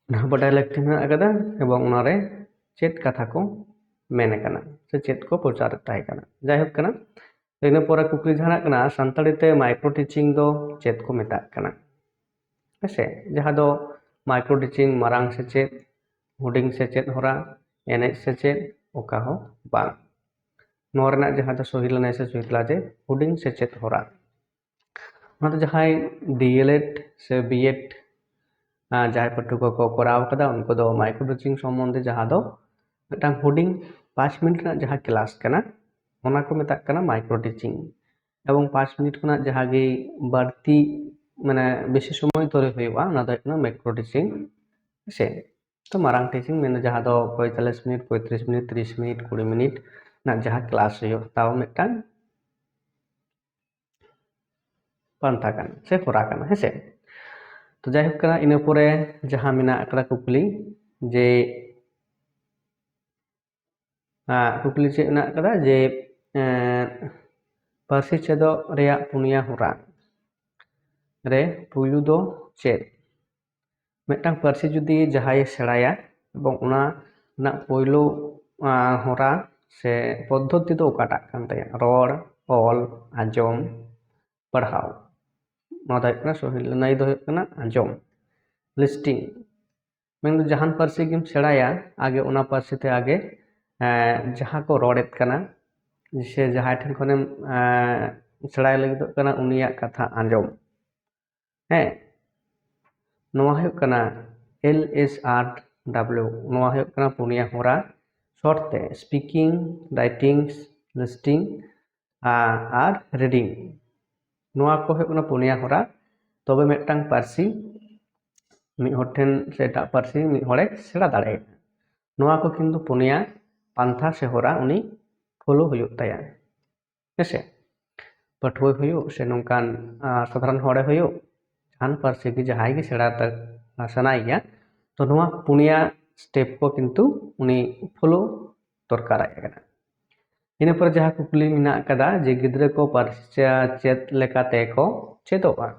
ᱚᱱᱟ ᱦᱚᱸ ᱵᱟᱰᱟᱭ ᱞᱟᱹᱠᱛᱤ ᱢᱮᱱᱟᱜ ᱟᱠᱟᱫᱟ᱾ ᱮᱵᱚᱝ ᱚᱱᱟᱨᱮ ᱪᱮᱫ ᱠᱟᱛᱷᱟ ᱠᱚ ᱢᱮᱱ ᱟᱠᱟᱱᱟ ᱥᱮ ᱪᱮᱫ ᱠᱚ ᱯᱨᱚᱪᱟᱨᱮᱫ ᱛᱟᱦᱮᱸ ᱠᱟᱱᱟ᱾ ᱡᱟᱭᱦᱳᱠ ᱠᱟᱱᱟ, ᱤᱱᱟᱹ ᱯᱚᱨᱮ ᱠᱩᱠᱞᱤ ᱡᱟᱦᱟᱱᱟᱜ ᱠᱟᱱᱟ, ᱥᱟᱱᱛᱟᱲᱤ ᱛᱮ ᱢᱟᱭᱠᱨᱳ ᱴᱤᱪᱤᱝ ᱫᱚ ᱪᱮᱫ ᱠᱚ ᱢᱮᱛᱟᱜ ᱠᱟᱱᱟ? ᱦᱮᱸᱥᱮ, ᱡᱟᱦᱟᱸ ᱫᱚ ᱢᱟᱭᱠᱨᱳ ᱴᱤᱪᱤᱝ, ᱢᱟᱨᱟᱝ ᱥᱮᱪᱮᱫ, ᱦᱩᱰᱤᱧ ᱥᱮᱪᱮᱫ ᱦᱚᱨᱟ, ᱮᱱᱮᱡ ᱥᱮᱪᱮᱫ, ᱚᱠᱟ ᱦᱚᱸ ᱵᱟᱝ᱾ ᱱᱚᱣᱟ ᱨᱮᱱᱟᱜ ᱡᱟᱦᱟᱸ ᱫᱚ ᱥᱚᱦᱤ ᱞᱟᱹᱱᱟᱹᱭ ᱥᱮ ᱥᱩᱭᱛᱞᱟ ᱡᱮ ᱦᱩᱰᱤᱧ ᱥᱮᱪᱮᱫ ᱦᱚᱨᱟ᱾ ᱚᱱᱟ ᱫᱚ ᱡᱟᱦᱟᱸᱭ ᱰᱤ ᱮᱞ ᱮᱰ ᱥᱮ ᱵᱤ ᱮᱰ ᱡᱟᱦᱟᱸᱭ ᱯᱟᱹᱴᱷᱩᱣᱟᱹ ᱠᱚ ᱠᱚᱨᱟᱣ ᱠᱟᱫᱟ, ᱩᱱᱠᱩ ᱫᱚ ᱢᱟᱭᱠᱨᱳ ᱴᱤᱪᱤᱝ ᱥᱚᱢᱵᱚᱱᱫᱷᱮ ᱡᱟᱦᱟᱸ ᱫᱚ ᱢᱤᱫᱴᱟᱝ ᱦᱩᱰᱤᱧ ᱯᱟᱸᱪ ᱢᱤᱱᱤᱴ ᱨᱮᱱᱟᱜ ᱡᱟᱦᱟᱸ ᱠᱞᱟᱥ ᱠᱟᱱᱟ, ᱚᱱᱟ ᱠᱚ ᱢᱮᱛᱟᱜ ᱠᱟᱱᱟ ᱢᱟᱭᱠᱨᱳ ᱴᱤᱪᱤᱝ᱾ ᱮᱵᱚᱝ ᱯᱟᱸᱪ ᱢᱤᱱᱤᱴ ᱠᱷᱚᱱᱟᱜ ᱡᱟᱦᱟᱸ ᱜᱮ ᱵᱟᱹᱲᱛᱤ, ᱢᱟᱱᱮ ᱵᱮᱥᱤ ᱥᱚᱢᱚᱭ ᱫᱷᱚᱨᱮ ᱦᱩᱭᱩᱜᱼᱟ, ᱚᱱᱟ ᱫᱚ ᱦᱩᱭᱩᱜ ᱠᱟᱱᱟ ᱢᱮᱠᱨᱳ ᱴᱤᱪᱤᱝ᱾ ᱦᱮᱸᱥᱮ, ᱛᱚ ᱢᱟᱨᱟᱝ ᱴᱤᱪᱤᱝ ᱢᱮᱱᱫᱚ ᱡᱟᱦᱟᱸ ᱫᱚ ᱯᱚᱸᱭᱛᱟᱞᱞᱤᱥ ᱢᱤᱱᱤᱴ, ᱯᱚᱸᱭᱛᱨᱤᱥ ᱢᱤᱱᱤᱴ, ᱛᱤᱨᱤᱥ ᱢᱤᱱᱤᱴ, ᱠᱩᱲᱤ ᱢᱤᱱᱤᱴ ᱨᱮᱱᱟᱜ ᱡᱟᱦᱟᱸ ᱠᱞᱟᱥ ᱦᱩᱭᱩᱜ, ᱛᱟᱣ ᱢᱤᱫᱴᱟᱝ ᱯᱟᱱᱛᱷᱟ ᱠᱟᱱᱟ ᱥᱮ ᱦᱚᱨᱟ ᱠᱟᱱᱟ᱾ ᱦᱮᱸᱥᱮ, ᱛᱚ ᱡᱟᱭᱦᱳᱠ ᱠᱟᱱᱟ, ᱤᱱᱟᱹ ᱯᱚᱨᱮ ᱡᱟᱦᱟᱸ ᱢᱮᱱᱟᱜ ᱟᱠᱟᱫᱟ ᱠᱩᱠᱞᱤ ᱡᱮ, ᱟᱸ, ᱠᱩᱠᱞᱤ ᱪᱮᱫ ᱢᱮᱱᱟᱜ ᱟᱠᱟᱫᱟ ᱡᱮ, ᱮᱸ, ᱯᱟᱹᱨᱥᱤ ᱪᱮᱫᱚᱜ ᱨᱮᱭᱟᱜ ᱯᱩᱱᱭᱟ ᱦᱚᱨᱟ ᱨᱮ ᱯᱩᱭᱞᱩ ᱫᱚ ᱪᱮᱫ? ᱢᱤᱫᱴᱟᱝ ᱯᱟᱹᱨᱥᱤ ᱡᱩᱫᱤ ᱡᱟᱦᱟᱸᱭᱮ ᱥᱮᱬᱟᱭᱟ ᱮᱵᱚᱝ ᱚᱱᱟ ᱨᱮᱱᱟᱜ ᱯᱳᱭᱞᱳ, ᱟᱸ, ᱦᱚᱨᱟ ᱥᱮ ᱯᱚᱫᱽᱫᱷᱚᱛᱤ ᱫᱚ ᱚᱠᱟᱴᱟᱜ ᱠᱟᱱ ᱛᱟᱭᱟ? ᱨᱚᱲ, ᱚᱞ, ᱟᱸᱡᱚᱢ, ᱯᱟᱲᱦᱟᱣ᱾ ᱱᱚᱣᱟ ᱫᱚ ᱦᱩᱭᱩᱜ ᱠᱟᱱᱟ ᱥᱚᱦᱤ ᱞᱟᱹᱱᱟᱹᱭ ᱫᱚ ᱦᱩᱭᱩᱜ ᱠᱟᱱᱟ ᱟᱸᱡᱚᱢ, ᱞᱤᱥᱴᱤᱝ᱾ ᱢᱮᱱᱫᱚ ᱡᱟᱦᱟᱱ ᱯᱟᱹᱨᱥᱤ ᱜᱮᱢ ᱥᱮᱬᱟᱭᱟ, ᱟᱜᱮ ᱚᱱᱟ ᱯᱟᱹᱨᱥᱤ ᱛᱮ ᱟᱜᱮ, ᱮᱸ, ᱡᱟᱦᱟᱸ ᱠᱚ ᱨᱚᱲᱮᱫ ᱠᱟᱱᱟ ᱥᱮ ᱡᱟᱦᱟᱸᱭ ᱴᱷᱮᱱ ᱠᱷᱚᱱᱮᱢ, ᱮᱸ, ᱥᱮᱬᱟᱭ ᱞᱟᱹᱜᱤᱫᱚᱜ ᱠᱟᱱᱟ, ᱩᱱᱤᱭᱟᱜ ᱠᱟᱛᱷᱟ ᱟᱸᱡᱚᱢ᱾ ᱦᱮᱸ, ᱱᱚᱣᱟ ᱦᱩᱭᱩᱜ ᱠᱟᱱᱟ ᱮᱞ ᱮᱥ ᱟᱨ ᱰᱟᱵᱞᱤᱭᱩ, ᱱᱚᱣᱟ ᱦᱩᱭᱩᱜ ᱠᱟᱱᱟ ᱯᱩᱱᱭᱟ ᱦᱚᱨᱟ, short ᱛᱮ speaking, writing, listening, ᱟ-, ᱟᱨ reading᱾ ᱱᱚᱣᱟ ᱠᱚ ᱦᱩᱭᱩᱜ ᱠᱟᱱᱟ ᱯᱩᱱᱭᱟ ᱦᱚᱨᱟ, ᱛᱚᱵᱮ ᱢᱤᱫᱴᱟᱝ ᱯᱟᱹᱨᱥᱤ ᱢᱤᱫ ᱦᱚᱲ ᱴᱷᱮᱱ ᱥᱮ ᱮᱴᱟᱜ ᱯᱟᱹᱨᱥᱤ ᱢᱤᱫ ᱦᱚᱲᱮ ᱥᱮᱬᱟ ᱫᱟᱲᱮᱭᱟᱜᱼᱟ᱾ ᱱᱚᱣᱟ ᱠᱚ ᱠᱤᱱᱛᱩ ᱯᱩᱱᱭᱟ ᱯᱟᱱᱛᱷᱟ ᱥᱮ ᱦᱚᱨᱟ ᱩᱱᱤ follow ᱦᱩᱭᱩᱜ ᱛᱟᱭᱟ᱾ ᱦᱮᱸᱥᱮ, ᱯᱟᱹᱴᱷᱩᱣᱟᱹ ᱦᱩᱭᱩᱜ ᱥᱮ ᱱᱚᱝᱠᱟᱱ, ᱟ, ᱥᱟᱫᱷᱟᱨᱚᱱ ᱦᱚᱲᱮ ᱦᱩᱭᱩᱜ, ᱡᱟᱦᱟᱱ ᱯᱟᱹᱨᱥᱤ ᱜᱮ ᱡᱟᱦᱟᱸᱭ ᱜᱮ ᱥᱮᱬᱟ ᱛᱟ-, ᱥᱟᱱᱟᱭᱮᱭᱟ, ᱛᱚ ᱱᱚᱣᱟ ᱯᱩᱱᱭᱟ ᱥᱴᱮᱯ ᱠᱚ ᱠᱤᱱᱛᱩ ᱩᱱᱤ ᱯᱷᱳᱞᱳ ᱫᱚᱨᱠᱟᱨᱟᱭ ᱠᱟᱱᱟ᱾ ᱤᱱᱟᱹ ᱯᱚᱨᱮ ᱡᱟᱦᱟᱸ ᱠᱩᱠᱞᱤ ᱢᱮᱱᱟᱜ ᱟᱠᱟᱫᱟ ᱡᱮ ᱜᱤᱫᱽᱨᱟᱹ ᱠᱚ ᱯᱟᱹᱨᱥᱤ ᱪᱮ-, ᱪᱮᱫ ᱞᱮᱠᱟᱛᱮ ᱠᱚ ᱪᱮᱫᱚᱜᱼᱟ?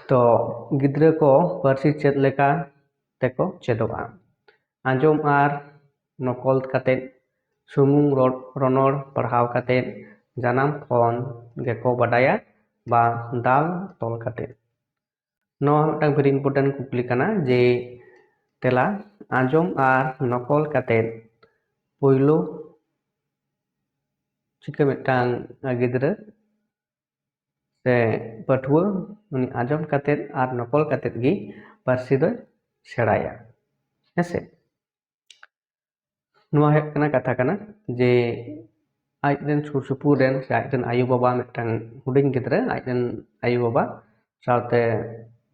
ᱛᱚ ᱜᱤᱫᱽᱨᱟᱹ ᱠᱚ ᱯᱟᱹᱨᱥᱤ ᱪᱮᱫ ᱞᱮᱠᱟ ᱛᱮᱠᱚ ᱪᱮᱫᱚᱜᱼᱟ? ᱟᱸᱡᱚᱢ ᱟᱨ ᱱᱚᱠᱚᱞ ᱠᱟᱛᱮᱫ, ᱥᱩᱢᱩᱝ ᱨᱚᱲ, ᱨᱚᱱᱚᱲ ᱯᱟᱲᱦᱟᱣ ᱠᱟᱛᱮᱫ, ᱡᱟᱱᱟᱢ ᱠᱷᱚᱱ ᱜᱮᱠᱚ ᱵᱟᱰᱟᱭᱟ ᱵᱟ ᱫᱟᱞ ᱛᱚᱞ ᱠᱟᱛᱮᱫ? ᱱᱚᱣᱟ ᱢᱤᱫᱴᱟᱝ very important ᱠᱩᱠᱞᱤ ᱠᱟᱱᱟ ᱡᱮ ᱛᱮᱞᱟ, ᱟᱸᱡᱚᱢ ᱟᱨ ᱱᱚᱠᱚᱞ ᱠᱟᱛᱮᱫ ᱯᱳᱭᱞᱳ ᱪᱤᱠᱟᱹ ᱢᱤᱫᱴᱟᱝ ᱜᱤᱫᱽᱨᱟᱹ ᱥᱮ ᱯᱟᱹᱴᱷᱩᱣᱟᱹ ᱩᱱᱤ ᱟᱸᱡᱚᱢ ᱠᱟᱛᱮᱫ ᱟᱨ ᱱᱚᱠᱚᱞ ᱠᱟᱛᱮᱫ ᱜᱮ ᱯᱟᱹᱨᱥᱤ ᱫᱚᱭ ᱥᱮᱬᱟᱭᱟ, ᱦᱮᱸᱥᱮ? ᱱᱚᱣᱟ ᱦᱩᱭᱩᱜ ᱠᱟᱱᱟ ᱠᱟᱛᱷᱟ ᱠᱟᱱᱟ ᱡᱮ ᱟᱡ ᱨᱮᱱ ᱥᱩᱨ ᱥᱩᱯᱩᱨ ᱨᱮᱱ ᱥᱮ ᱟᱡ ᱨᱮᱱ ᱟᱭᱳᱼᱵᱟᱵᱟ, ᱢᱤᱫᱴᱟᱝ ᱦᱩᱰᱤᱧ ᱜᱤᱫᱽᱨᱟᱹ ᱟᱡ ᱨᱮᱱ ᱟᱭᱳᱼᱵᱟᱵᱟ ᱥᱟᱶᱛᱮ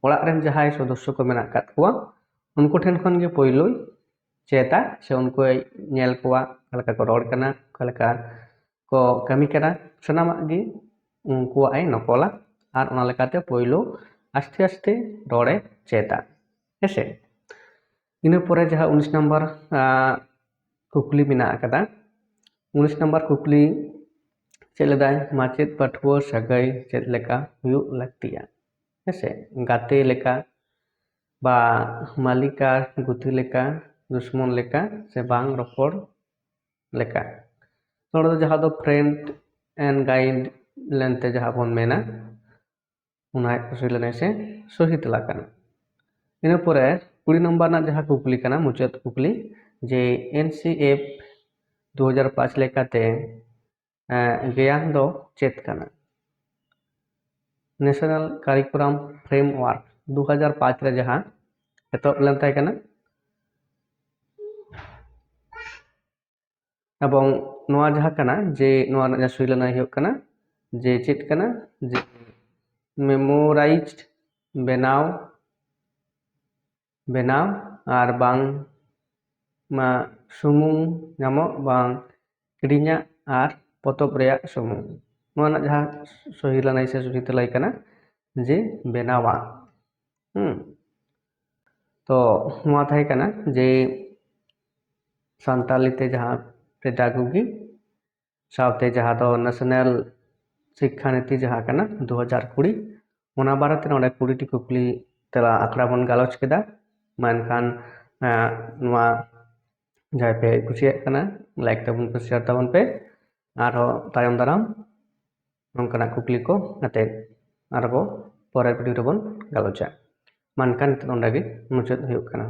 ᱚᱲᱟᱜ ᱨᱮᱱ ᱡᱟᱦᱟᱸᱭ ᱥᱚᱫᱚᱥᱥᱚ ᱠᱚ ᱢᱮᱱᱟᱜ ᱟᱠᱟᱫ ᱠᱚᱣᱟ, ᱩᱱᱠᱩ ᱴᱷᱮᱱ ᱠᱷᱚᱱ ᱜᱮ ᱯᱳᱭᱞᱳᱭ ᱪᱮᱫᱟ ᱥᱮ ᱩᱱᱠᱩᱭ ᱧᱮᱞ ᱠᱚᱣᱟ, ᱚᱠᱟ ᱞᱮᱠᱟ ᱠᱚ ᱨᱚᱲ ᱠᱟᱱᱟ, ᱚᱠᱟ ᱞᱮᱠᱟ ᱠᱚ ᱠᱟᱹᱢᱤ ᱠᱟᱱᱟ, ᱥᱟᱱᱟᱢᱟᱜ ᱜᱮ ᱩᱱᱠᱩᱣᱟᱜ ᱮ ᱱᱚᱠᱚᱞᱟ ᱟᱨ ᱚᱱᱟ ᱞᱮᱠᱟᱛᱮ ᱯᱳᱭᱞᱳ ᱟᱥᱛᱮ ᱟᱥᱛᱮ ᱨᱚᱲᱮ ᱪᱮᱫᱟ, ᱦᱮᱸᱥᱮ? ᱤᱱᱟᱹ ᱯᱚᱨᱮ ᱡᱟᱦᱟᱸ ᱩᱱᱤᱥ ᱱᱟᱢᱵᱟᱨ ᱠᱩᱠᱞᱤ ᱢᱮᱱᱟᱜ ᱟᱠᱟᱫᱟ, ᱩᱱᱤᱥ ᱱᱟᱢᱵᱟᱨ ᱠᱩᱠᱞᱤ ᱪᱮᱫ ᱞᱮᱫᱟᱭ, ᱢᱟᱪᱮᱫ ᱯᱟᱹᱴᱷᱩᱣᱟᱹ ᱥᱟᱹᱜᱟᱹᱭ ᱪᱮᱫ ᱞᱮᱠᱟ ᱦᱩᱭᱩᱜ ᱞᱟᱹᱠᱛᱤᱭᱟ? ᱦᱮᱸᱥᱮ, ᱜᱟᱛᱮ ᱞᱮᱠᱟ ᱵᱟ ᱢᱟᱞᱤᱠ ᱟᱨ ᱜᱩᱛᱤ ᱞᱮᱠᱟ, ᱫᱩᱥᱢᱚᱱ ᱞᱮᱠᱟ ᱥᱮ ᱵᱟᱝ ᱨᱚᱯᱚᱲ ᱞᱮᱠᱟ? ᱱᱚᱰᱮ ᱫᱚ ᱡᱟᱦᱟᱸ ᱫᱚ friend and guide ᱞᱮᱱᱛᱮ ᱡᱟᱦᱟᱸ ᱵᱚᱱ ᱢᱮᱱᱟ, ᱚᱱᱟ ᱦᱮᱡ ᱥᱚᱦᱤ ᱞᱮᱱᱟᱭ ᱥᱮ ᱥᱚᱦᱤ ᱛᱮᱞᱟ ᱠᱟᱱᱟ᱾ ᱤᱱᱟᱹ ᱯᱚᱨᱮ ᱠᱩᱲᱤ ᱱᱚᱢᱵᱚᱨ ᱨᱮᱱᱟᱜ ᱡᱟᱦᱟᱸ ᱠᱩᱠᱞᱤ ᱠᱟᱱᱟ, ᱢᱩᱪᱟᱹᱫ ᱠᱩᱠᱞᱤ, ᱡᱮ NCERT ᱫᱩ ᱦᱟᱡᱟᱨ ᱯᱟᱸᱪ ᱞᱮᱠᱟᱛᱮ ᱜᱮᱭᱟᱱ ᱫᱚ ᱪᱮᱫ ᱠᱟᱱᱟ? National Curriculum Framework ᱫᱩ ᱦᱟᱡᱟᱨ ᱯᱟᱸᱪ ᱨᱮ ᱡᱟᱦᱟᱸ ᱮᱛᱚᱦᱚᱵ ᱞᱮᱱ ᱛᱟᱦᱮᱸ ᱠᱟᱱᱟ, ᱮᱵᱚᱝ ᱱᱚᱣᱟ ᱡᱟᱦᱟᱸ ᱠᱟᱱᱟ ᱡᱮ ᱱᱚᱣᱟ ᱨᱮᱱᱟᱜ ᱡᱟᱦᱟᱸ ᱥᱩᱭ ᱞᱟᱹᱱᱟᱹᱭ ᱦᱩᱭᱩᱜ ᱠᱟᱱᱟ ᱡᱮ ᱪᱮᱫ ᱠᱟᱱᱟ, ᱡᱮ memorized ᱵᱮᱱᱟᱣ, ᱵᱮᱱᱟᱣ ᱟᱨ ᱵᱟᱝ ᱢᱟ ᱥᱩᱢᱩᱝ ᱧᱟᱢᱚᱜ ᱵᱟᱝ ᱠᱤᱨᱤᱧᱟᱜ ᱟᱨ ᱯᱚᱛᱚᱵ ᱨᱮᱭᱟᱜ ᱥᱩᱢᱩᱝ᱾ ᱱᱚᱣᱟ ᱨᱮᱱᱟᱜ ᱡᱟᱦᱟᱸ ᱥᱚᱦᱤ ᱞᱟᱹᱱᱟᱹᱭ ᱥᱮ ᱥᱚᱦᱤ ᱛᱮᱞᱟᱭ ᱠᱟᱱᱟ ᱡᱮ ᱵᱮᱱᱟᱣᱟ᱾ ᱦᱩᱸ᱾ ᱛᱚ ᱱᱚᱣᱟ ᱛᱟᱦᱮᱸ ᱠᱟᱱᱟ ᱡᱮ ᱥᱟᱱᱛᱟᱞᱤ ᱛᱮ ᱡᱟᱦᱟᱸ pedagogy ᱥᱟᱶᱛᱮ ᱡᱟᱦᱟᱸ ᱫᱚ national ᱥᱤᱠᱠᱷᱟ ᱱᱤᱛᱤ ᱡᱟᱦᱟᱸ ᱠᱟᱱᱟ ᱫᱩ ᱦᱟᱡᱟᱨ ᱠᱩᱲᱤ, ᱚᱱᱟ ᱵᱟᱨᱮᱛᱮ ᱱᱚᱰᱮ ᱠᱩᱲᱤ ᱴᱤ ᱠᱩᱠᱞᱤ ᱛᱮᱞᱟ ᱟᱠᱷᱲᱟ ᱵᱚᱱ ᱜᱟᱞᱚᱪ ᱠᱮᱫᱟ᱾ ᱢᱟ ᱮᱱᱠᱷᱟᱱ ᱱᱚᱣᱟ ᱡᱟᱦᱟᱸᱭ ᱯᱮ ᱠᱩᱥᱤᱭᱟᱜ ᱠᱟᱱᱟ, like ᱛᱟᱵᱚᱱ ᱯᱮ, share ᱛᱟᱵᱚᱱ ᱯᱮ᱾ ᱟᱨᱦᱚᱸ ᱛᱟᱭᱚᱢ ᱫᱟᱨᱟᱢ ᱱᱚᱝᱠᱟᱱᱟᱜ ᱠᱩᱠᱞᱤ ᱠᱚ ᱟᱛᱮ ᱟᱨᱦᱚᱸ ᱯᱚᱨᱮᱨ video ᱨᱮᱵᱚᱱ ᱜᱟᱞᱚᱪᱟ᱾ ᱢᱟ ᱮᱱᱠᱷᱟᱱ ᱱᱤᱛᱚᱜ ᱱᱚᱰᱮ ᱜᱮ ᱢᱩᱪᱟᱹᱫ ᱦᱩᱭᱩᱜ ᱠᱟᱱᱟ᱾